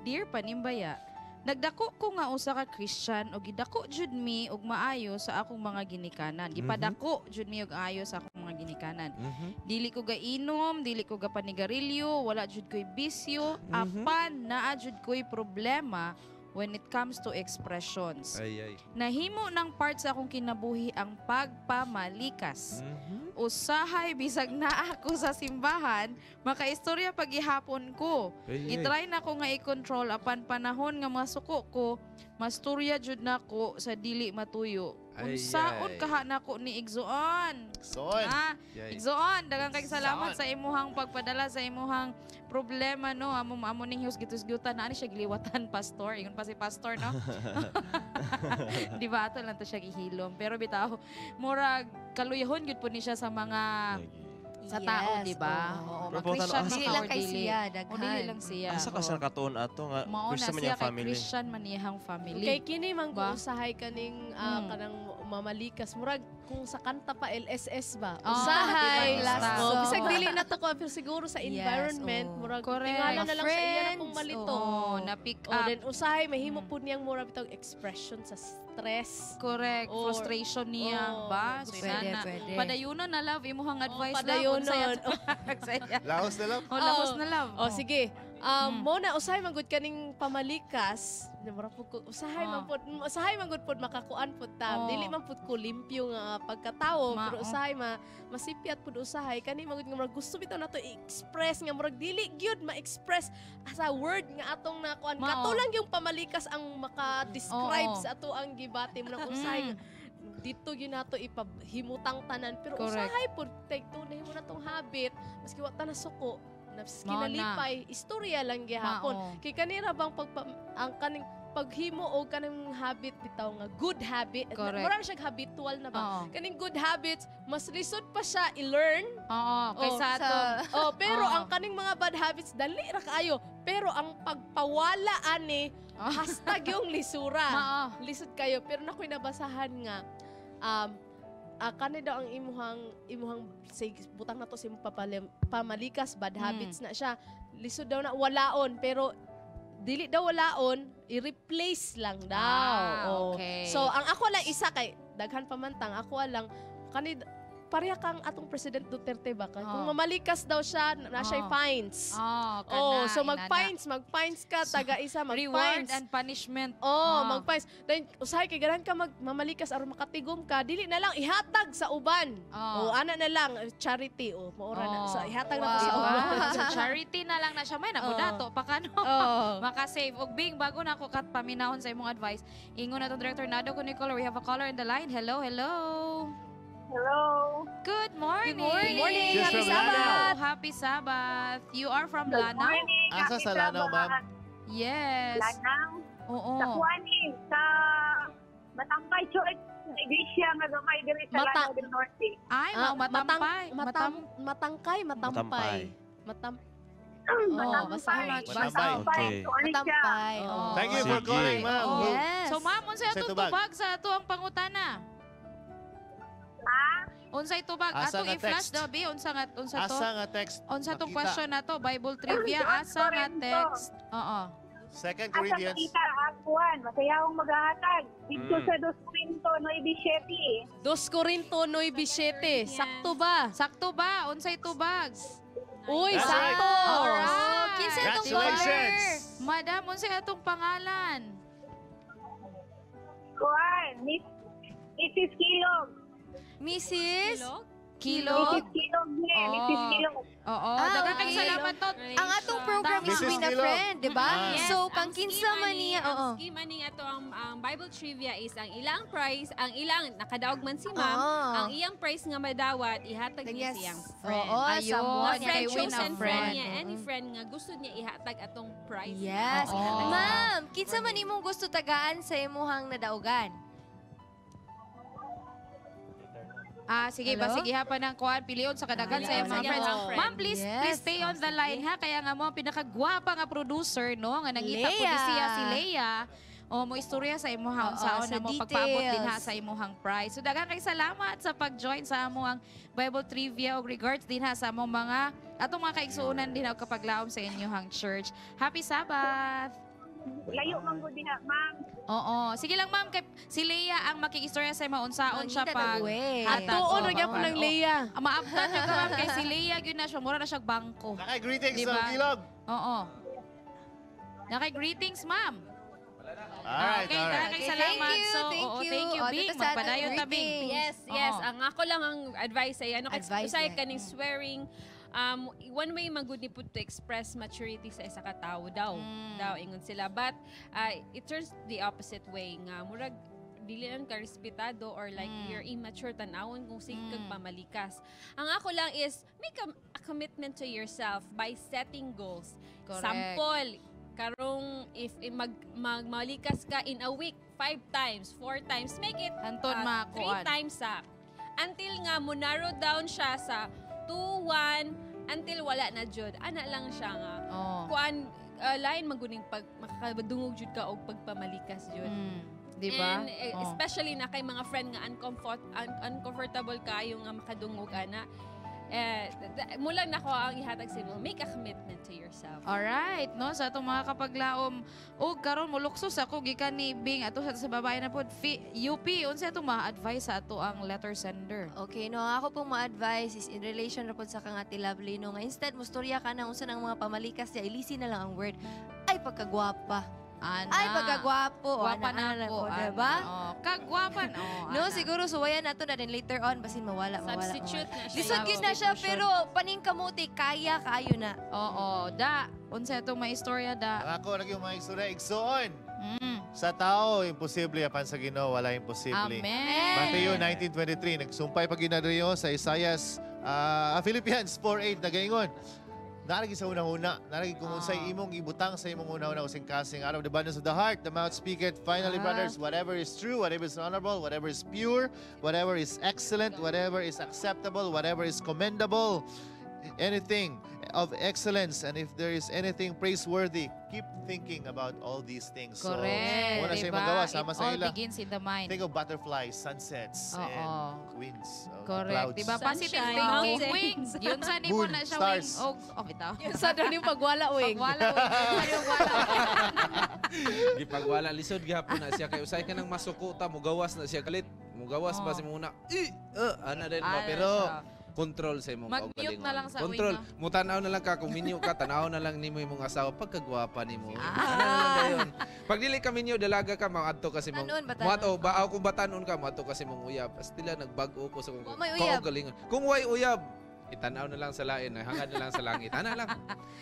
Dear Panimbaya, nagdako ko nga usa ka Christian og gidako jud mi og maayo sa akong mga ginikanan. Gipadako jud mi og maayo sa akong mga ginikanan. Dili ko gainom, dili ko gapanigarilyo, wala jud ko'y bisyo, apan naa jud ko'y problema when it comes to expressions. Ay, ay. Nahimo ng part sa akong kinabuhi ang pagpamalikas. Usahay bisag naa ako sa simbahan, makaistorya pagihapon ko. Ay, ay. Gitry na ko nga i-control apan panahon nga masuko ko, masturya jud nako sa dili matuyo. Ay, Unsaon ay. kaha nako ni Igsoon? Igsoon. Ah, Yay. Igsoon, daghang kay salamat Igsoon. sa imuhang pagpadala sa imuhang problema no. Amo amo ning husgitusgutan na ani siya giliwatan pastor. Ingon pa si pastor no. Di ba ato lang to siya gihilom. Pero bitaw murag kaluyahon gyud po ni siya sa mga sa tao, Yes, di ba? oo. Oo, Pero ma-Christian po, man dili ka lang or kay dili. siya, O, dili daghan. lang siya. Asa ka sa katuon ato nga Mao na Christian man siya iyang kay family. Christian man iyang family. Kay kini man Ba? kung usahay kaning kanang mamalikas murag kung sa kanta pa LSS ba. Ah, Usahay. diba? Last Oh, song. bisag dili na to ko pero siguro sa Yes, environment oo. murag Correct. tingala na lang sa iya na kung Friends, malito. Oo, na pick Oh, up. then usahay mahimo pud niyang murag bitawg expression sa stress. Correct. Or- Frustration niya Oh, ba? So, Pwede, inana. pwede. Padayunon na love imuhang advice love. padayunon. Unsay Lahos na lang. Oh, lahos na love. Oh, sige. Mo na usahay man gud kaning pamalikas. Mura pud ko usahay man pud usahay man gud pud makakuan pud ta. Oh. Dili man pud ko limpyo nga pagkatawo, Ma, pero oh. usahay ma masipyat pud usahay kani man gud nga murag gusto bitaw nato i-express nga murag dili gyud ma-express sa word nga atong nakuan. Ma, Kato oh. lang yung pamalikas ang maka-describe Oo. sa ato ang gibati mo nang usahay nga dito gyud nato ipahimutang tanan pero Correct. usahay pud take to nahimo na tong habit maski wa ta nasuko maski Mao na. nalipay istorya lang gihapon Mao. kay kanira bang pagpa, ang kaning paghimo og kaning habit bitaw nga good habit Correct. mura na siya habitual na ba Oo. kaning good habits mas lisod pa siya i-learn. Oo, kaysa atong Oh, pero Oo. ang kaning mga bad habits dali ra kaayo pero ang pagpawala ani hashtag yung lisura. Mao. Lisod kayo pero nakoy nabasahan nga kani daw ang imuhang imuhang say, butang na to sa imong pamalikas bad habits na siya. Lisod daw na walaon pero dili daw walaon, i-replace lang daw. Ah, Oh. okay. So ang ako lang isa kay daghan pa man tang ako lang kani pareha kang atong President Duterte ba? Kung Oh. mamalikas daw siya, na siya'y Oh. fines. Oh, kana, Oh, so inana. mag-fines, mag-fines ka, taga isa, Reward mag-fines. and punishment. Oh, Ah. mag-fines. Then usahay kay ganahan ka mamalikas aron makatigom ka, dili na lang ihatag sa uban. Oh. Oh, ana na lang charity oh, maura na. Oh. So ihatag na to sa Diba? uban. So charity na lang na siya may nakudato pa ka no. Oh. Makasave. Og Bing, bago na ako kat paminahon sa imong advice. Ingon na tong Director Nado ko Nicole, we have a caller in the line. Hello, hello. Hello. Good morning. Good morning. Good morning. She's Happy from Sabbath. Lanao. Happy Sabbath. You are from Good Lanao? morning. Asa Happy sa Lanao, ma'am? Sabbath. Yes. Lanao. Oo. Sa Kuani, sa Matampay Church, sa Iglesia nga gamay diri sa Mata- Lanao del Norte. Ay, Ah, mao matampay. Matangkay, matampay. Matampay. Matam Oh, Batampay. Batampay. Okay. So, ano siya? Batampay. Oh. Thank you for Sige. calling, ma'am. Oh. Yes. So ma'am, unsay Unsay atong tubag? tubag sa ato ang pangutana? Ha? Unsay tubag? Asa Atong nga i-flash text? daw bi unsa nga unsa to? Asa nga text? Unsa tong makita? question na to? Bible trivia asa nga Korinto. text? Oo. Second Asa Corinthians. makita ang kuwan, masayawang maghahatag. Dito sa 2 Corinto 9:7. 2 Corinto 9:7. Sakto ba? Sakto ba? Unsay tubag? Uy, That's right. sakto. Alright. Kinsa itong caller? Congratulations! Madam, unsay atong pangalan? Kuwan, Miss Mrs. Kilog. Mrs. Kilog? Mrs. Kilog niya, Mrs. Kilog. Oo, Ah, daghang okay. salamat to. Ang atong program is Mrs. Win a Kilog. Friend, di ba? Ah. So, Yes, kang ang kinsa scheme man ani- niya, oo. Ang scheme ani ato ang Bible trivia is ang ilang prize, ang ilang nakadaog man si ma'am, Oo. ang iyang prize nga madawat ihatag niya Yes. siyang friend. Oo, Ayun, someone Nga friend, kay win a chosen friend friend. niya, any friend nga gusto niya ihatag atong prize. Yes. Oo. Ma'am, kinsa man imong gusto tagaan sa imuhang nadaugan? Ah, sige, Hello? basig iha pa ng kuan pilion sa kadaghan sa iyang mga Sa friends. iyang friend. Ma'am, please Yes. please stay on the line ha. Kaya nga mo ang pinakagwapa nga producer no nga nangita po ni Leia. siya si Leia. O mo istorya sa imuhang Oo, unsaon sa na mo pagpaabot din ha details. sa imuhang prize. So daghan kay salamat sa pag-join sa among Bible trivia og regards din ha sa among mga atong mga kaigsuonan din ha og kapaglaom sa inyong church. Happy Sabbath. Layo man gud diha, ma'am. Oo. Sige lang ma'am, kay si Leia ang makigistorya sa imo unsaon siya Mangita pag na way. hatag. Atuon Oo, ra gyapon oo. ng Leia. Ah, Maabtan jud ka ma'am kay si Leia gyud na siya mura na siya bangko. Naka-greetings Diba? sa Kilog. Oo. Naka-greetings ma'am. Alright, Okay, alright. daghang Okay, salamat. thank you, So, thank oo, you. thank you, O, Bing. dito sa ating Magpadayon ta, Bing. greetings. Yes. Oo. Ang ako lang ang advice ay ano kasi Advice usahay niya. kaning swearing one way man gud ni pud to express maturity sa isa ka tawo daw. Daw ingon sila but it turns the opposite way nga murag dili lang ka respetado or like you're immature tan-awon kung sige kag pamalikas. Ang ako lang is make a commitment to yourself by setting goals. Correct. Sample, karong if magmalikas ka in a week 5 times, 4 times, make it Anton 3 makuan. times sa until nga mo narrow down siya sa 2 1 until wala na jud. Ana lang siya nga. Oh. Kuan lain maguning pag makakadungog jud ka og pagpamalikas jud. Di ba? And Oh. especially na kay mga friend nga uncomfortable kayo nga makadungog ana. Eh, mula na ko ang ihatag sa imo, make a commitment to yourself. Alright, no sa atong mga kapaglaom og karon mo luksos ako gikan ni Bing ato sa babae na pod UP unsa atong ma-advise sa ato ang letter sender. Okay, no, ang ako pong ma-advise is in relation ra pod sa kang Ate Lovely, no, nga instead mustorya ka na unsa nang mga pamalikas niya, ilisi na lang ang word, ay pagkagwapa. Ana. Ay pagkagwapo. O, Gwapa ana, na ana, ako, o, ana. diba? Oh, kagwapa na. Oh, No, ana. siguro suwayan nato na din later on basin mawala, mawala. Substitute mawala. na siya. Lisod gyud na siya pero paningkamuti kaya kaayo na. Oo, da unsa atong maistorya da. Ang ako naging mga istorya, igsoon. Sa tao, imposible. Apan sa Ginoo, wala imposible. Amen. Mateo 19:23, nagsumpay pag ginadriyo sa Isaias, Philippians 4:8, nagaingon. Naragi sa unang-una, naragi kung unsay imong ibutang sa imong una-una using kasing out of the abundance of the heart, the mouth speaketh. Finally, brothers, whatever is true, whatever is honorable, whatever is pure, whatever is excellent, whatever is acceptable, whatever is commendable, anything of excellence, and if there is anything praiseworthy, keep thinking about all these things. Correct. So, wala siya diba? magawa, sama It sa all ila. begins in the mind. Think of butterflies, sunsets, Oo. and winds, Correct. clouds. Diba? Positive Sunshine, thinking. mountains. Wings. Yun sa nimo Moon, na siya stars. wing. Oh, oh bitaw. Yun sa daw yung pagwala wing. Pagwala wing. Yun sa yung wala Gipagwala lisod gihapon na siya kay usay ka nang masuko ta mugawas na siya kalit. Mugawas ba Oh. si muna? I ana din ba Ana pero siya. control sa imong Mag-mute kaugalingon. na lang sa Control. wing, no? Mutanaw na lang ka kung minyo ka tanaw na lang nimo imong asawa pagkagwapa nimo. Ah. Ana na lang dayon. Pag dili ka minyo dalaga ka maadto kasi mong Batanon, batanon. muadto baaw kung batanon ka muadto kasi mong uyab. Pastila nagbag-o ko sa kong Wa may uyab. kaugalingon. Kung way uyab itanaw na lang sa lain, hangad na lang sa langit. Ana lang.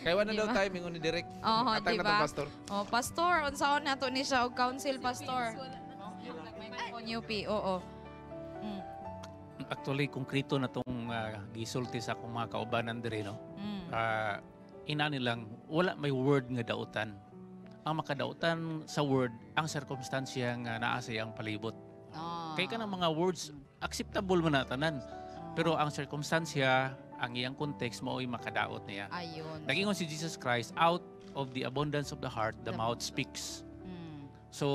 Kay wala na daw Diba? tayo mingon ni direct. Oo, Atang na diba? tong pastor. Oh, pastor, unsaon nato ni siya og council pastor. On UP, oo. Actually, konkreto na tong gisulti sa akong mga kaubanan diri, no? Ina nilang wala may word nga dautan. Ang makadautan sa word ang sirkumstansya nga naa sa iyang palibot. Kay kanang mga words acceptable man na tanan. Pero ang sirkumstansya, ang iyang context mao'y makadaot niya. Ayun. Nagingon si Jesus Christ, out of the abundance of the heart, the mouth speaks. So,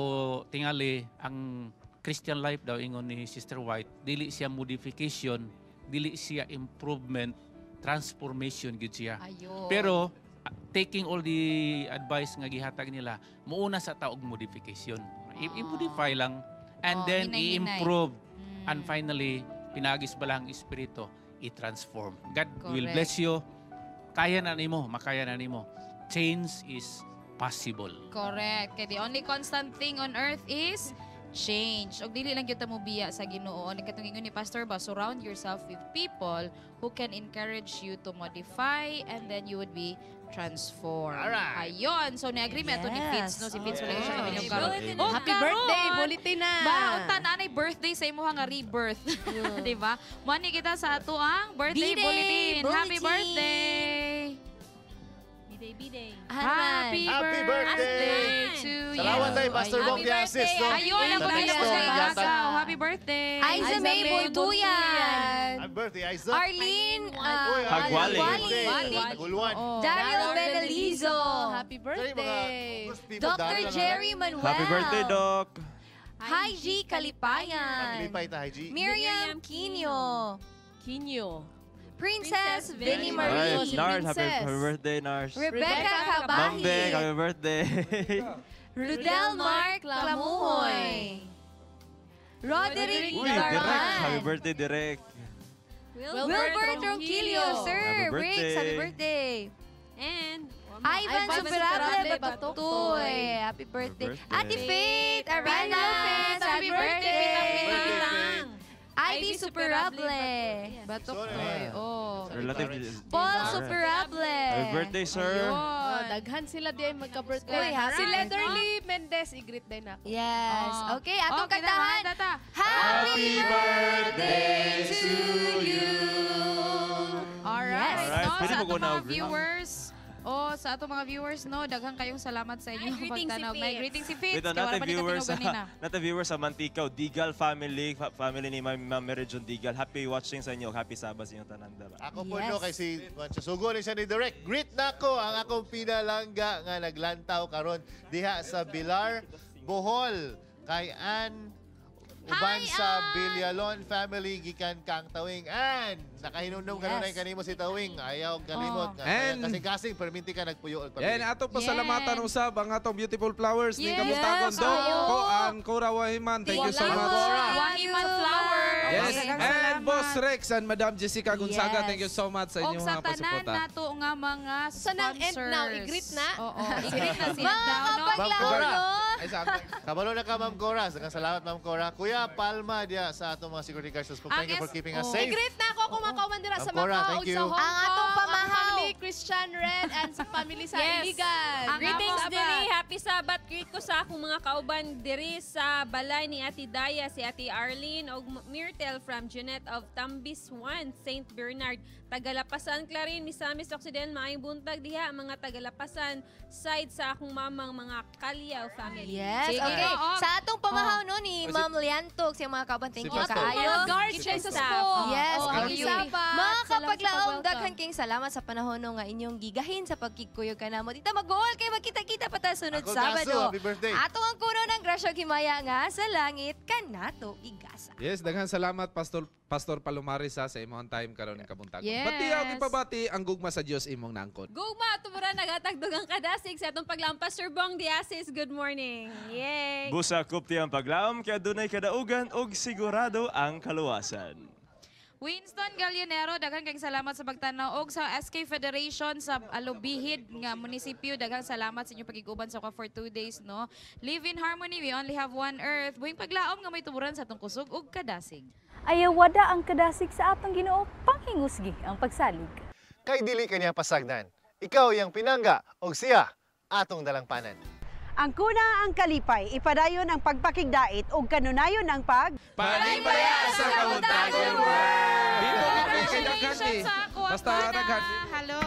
tingali, ang Christian life daw, ingon ni Sister White, dili siya modification, dili siya improvement, transformation gyud siya. Ayun. Pero, taking all the advice nga gihatag nila, muuna sa taog modification. I-modify lang and Oh, then hinay-hinay. i-improve. And finally, pinagis bala ang espiritu, i-transform. God will bless you. Kaya na nimo, makaya na nimo. Change is possible. Correct. Kay the only constant thing on earth is change. Og dili lang gyud ta mobiya sa Ginoo. Ni katong ingon ni Pastor ba, surround yourself with people who can encourage you to modify and then you would be transformed. Alright. Ayun. So ni-agree mi ato ni Fitz no, si Fitz wala siya kami Yes. karon. Bulletin. Og Happy karon, birthday, bulletin na. Ba, unta na anay birthday sa imuha nga rebirth. Di ba? Mo kita sa ato ang birthday B-Day bulletin. Happy bulletin. birthday. Biday, biday. Happy, Happy birthday! to you. Salamat tayo, Pastor Bong Happy Diasis, no? Ayun, ang Sa pagkilala texto, ko sa yata. Igagaw. Happy birthday. Aiza May Bontuyan. Happy birthday, Aiza. Arlene Uy, Hagwali. Hagwali. Hagulwan. Daryl Benalizo. Happy birthday. Dr. Jerry Manuel. Happy birthday, Doc. Hi G Kalipayan. Maglipay ta, Hi G. Miriam Quino. Quino. Princess Vinnie Alright, Marie. Nars, happy birthday, Nars. Rebecca Ma'am Bek, Kabahi. happy birthday. Rudel Mark Clamuhoy. Roderick Uy, direct. Garman. Happy birthday, direct. Wilbert Ronquillo, sir. Happy Briggs, happy birthday. birthday. And Ivan Ivan Superable Superable Batoktoy. Happy birthday. birthday. Ate Faith Arenas, Faith, happy happy birthday. Birthday, Ivy Superable. Batoktoy. Oh. Relative. Paul Superable. Happy birthday, sir. Oh, daghan sila di ay magka-birthday. Uy, happy Si Letterly Mendez, i-greet din ako. Yes. Oh. Okay, atong Okay, kantahan. tata. Happy birthday to you. Alright. Yes. No, Alright, pwede sa mo atong go now, mga Green. viewers, oh, sa atong mga viewers, no, daghan kayong salamat sa inyong Ay, greetings si pagtanaw. May Fitz. greeting si Fitz. Wait, Kay wala natin pa ni viewers, katingog ganina. natin viewers sa Manticaw, Digal family, family ni Ma'am Ma'am Mary John Digal. Happy watching sa inyo, happy Sabbath sa inyong tanan dara. Ako po no, kay si Sugo ni siya ni Direct. Greet nako ang akong pinalangga nga naglantaw karon diha sa Bilar, Bohol. Kay Ann uban sa Bilyalon family gikan kang Tawing. Ann, nakahinumdum kanunay kanimo si Tawing. Ayaw kalimot. Oh. Nga, And- kasing-kasing perminti ka nagpuyo og Yan, atong pasalamatan usab ang atong beautiful flowers ni Yes, Kabuntagon Doc ayo. ko ang Cora Wahiman. Thank you so much. Wahiman Flowers. Yes, Daghang and salamat. Boss Rex and Madam Jessica Gonzaga, Yes. thank you so much sa Og inyong sa mga tanan pagsuporta. nato nga mga So, nang sponsors. end now, i-greet na? Oo, i-greet na si Mga Down, no? Ma'am Cora. Ay, sa akin. Kabalo na ka, Ma'am Cora. Daghang salamat, Ma'am Cora. Kuya Palma diya sa atong mga security guards. Thank you for keeping us safe. I-greet na ako kung mga kauban dira sa Ma'am Cora, Macau, thank you. sa Hong Kong, Ang atong pamahaw. family Christian Red, and sa family sa Yes. Iligan. Ang Greetings Sabbath. diri, happy Sabbath. Greet ko sa akong mga kauban diri sa balay ni Ate Daya, si Ate Arlene og Myrtle from Jeanette of Tambis 1, St. Bernard. Tagalapasan Clarin, Misamis Occident, maayong buntag diha mga tagalapasan side sa akong mamang mga Kalyaw family. Yes, Sige. okay. Oo. Sa atong pamahaw no ni Oh, si- Ma'am Liantog, sa mga kauban, thank Si you Pastor. kaayo. Mga guards Si siya sa Pastor. school. Yes, Oh, thank happy you. Sabbath. Mga Salamat sa kapaglaom, pag-welcome. daghan king salamat sa panahon no nga inyong gigahin sa pagkikuyog kanamo. Dita mag-goal kay magkita-kita pa ta sunod Ako, Sabado. Kaso, happy birthday. Ato ang kuno ng grasya ug himaya nga sa langit kanato igasa. Yes, daghan salamat Pastor Palomares ha, sa imong time karon kabuntagon. Yes. Bati ang ipabati ang gugma sa Dios imong nangkon. Gugma, tumura nagatag dugang kadasig sa atong paglampas Sir Bong Diasis. Good morning. Yay! Busa kupti ang paglaom kaya dunay kadaugan ug sigurado ang kaluwasan. Winston Gallinero, daghan kayong salamat sa pagtanaw og sa SK Federation sa Alubihid nga munisipyo, daghang salamat sa inyong pagiguban sa for 2 days, no. Live in harmony, we only have one earth. Buhing paglaom nga may tuburan sa atong kusog ug kadasig. Ayaw wada ang kadasig sa atong Ginoo, panghingusgi ang pagsalig. Kay dili kaniya pasagdan. Ikaw iyang pinangga og siya atong dalangpanan. Ang kuna ang kalipay, ipadayon ang pagpakigdait ug kanunayon ang pag Panibaya sa Kabuntagon World! Dito kami kay daghan Congratulations eh. sa ako Basta daghan. Hello.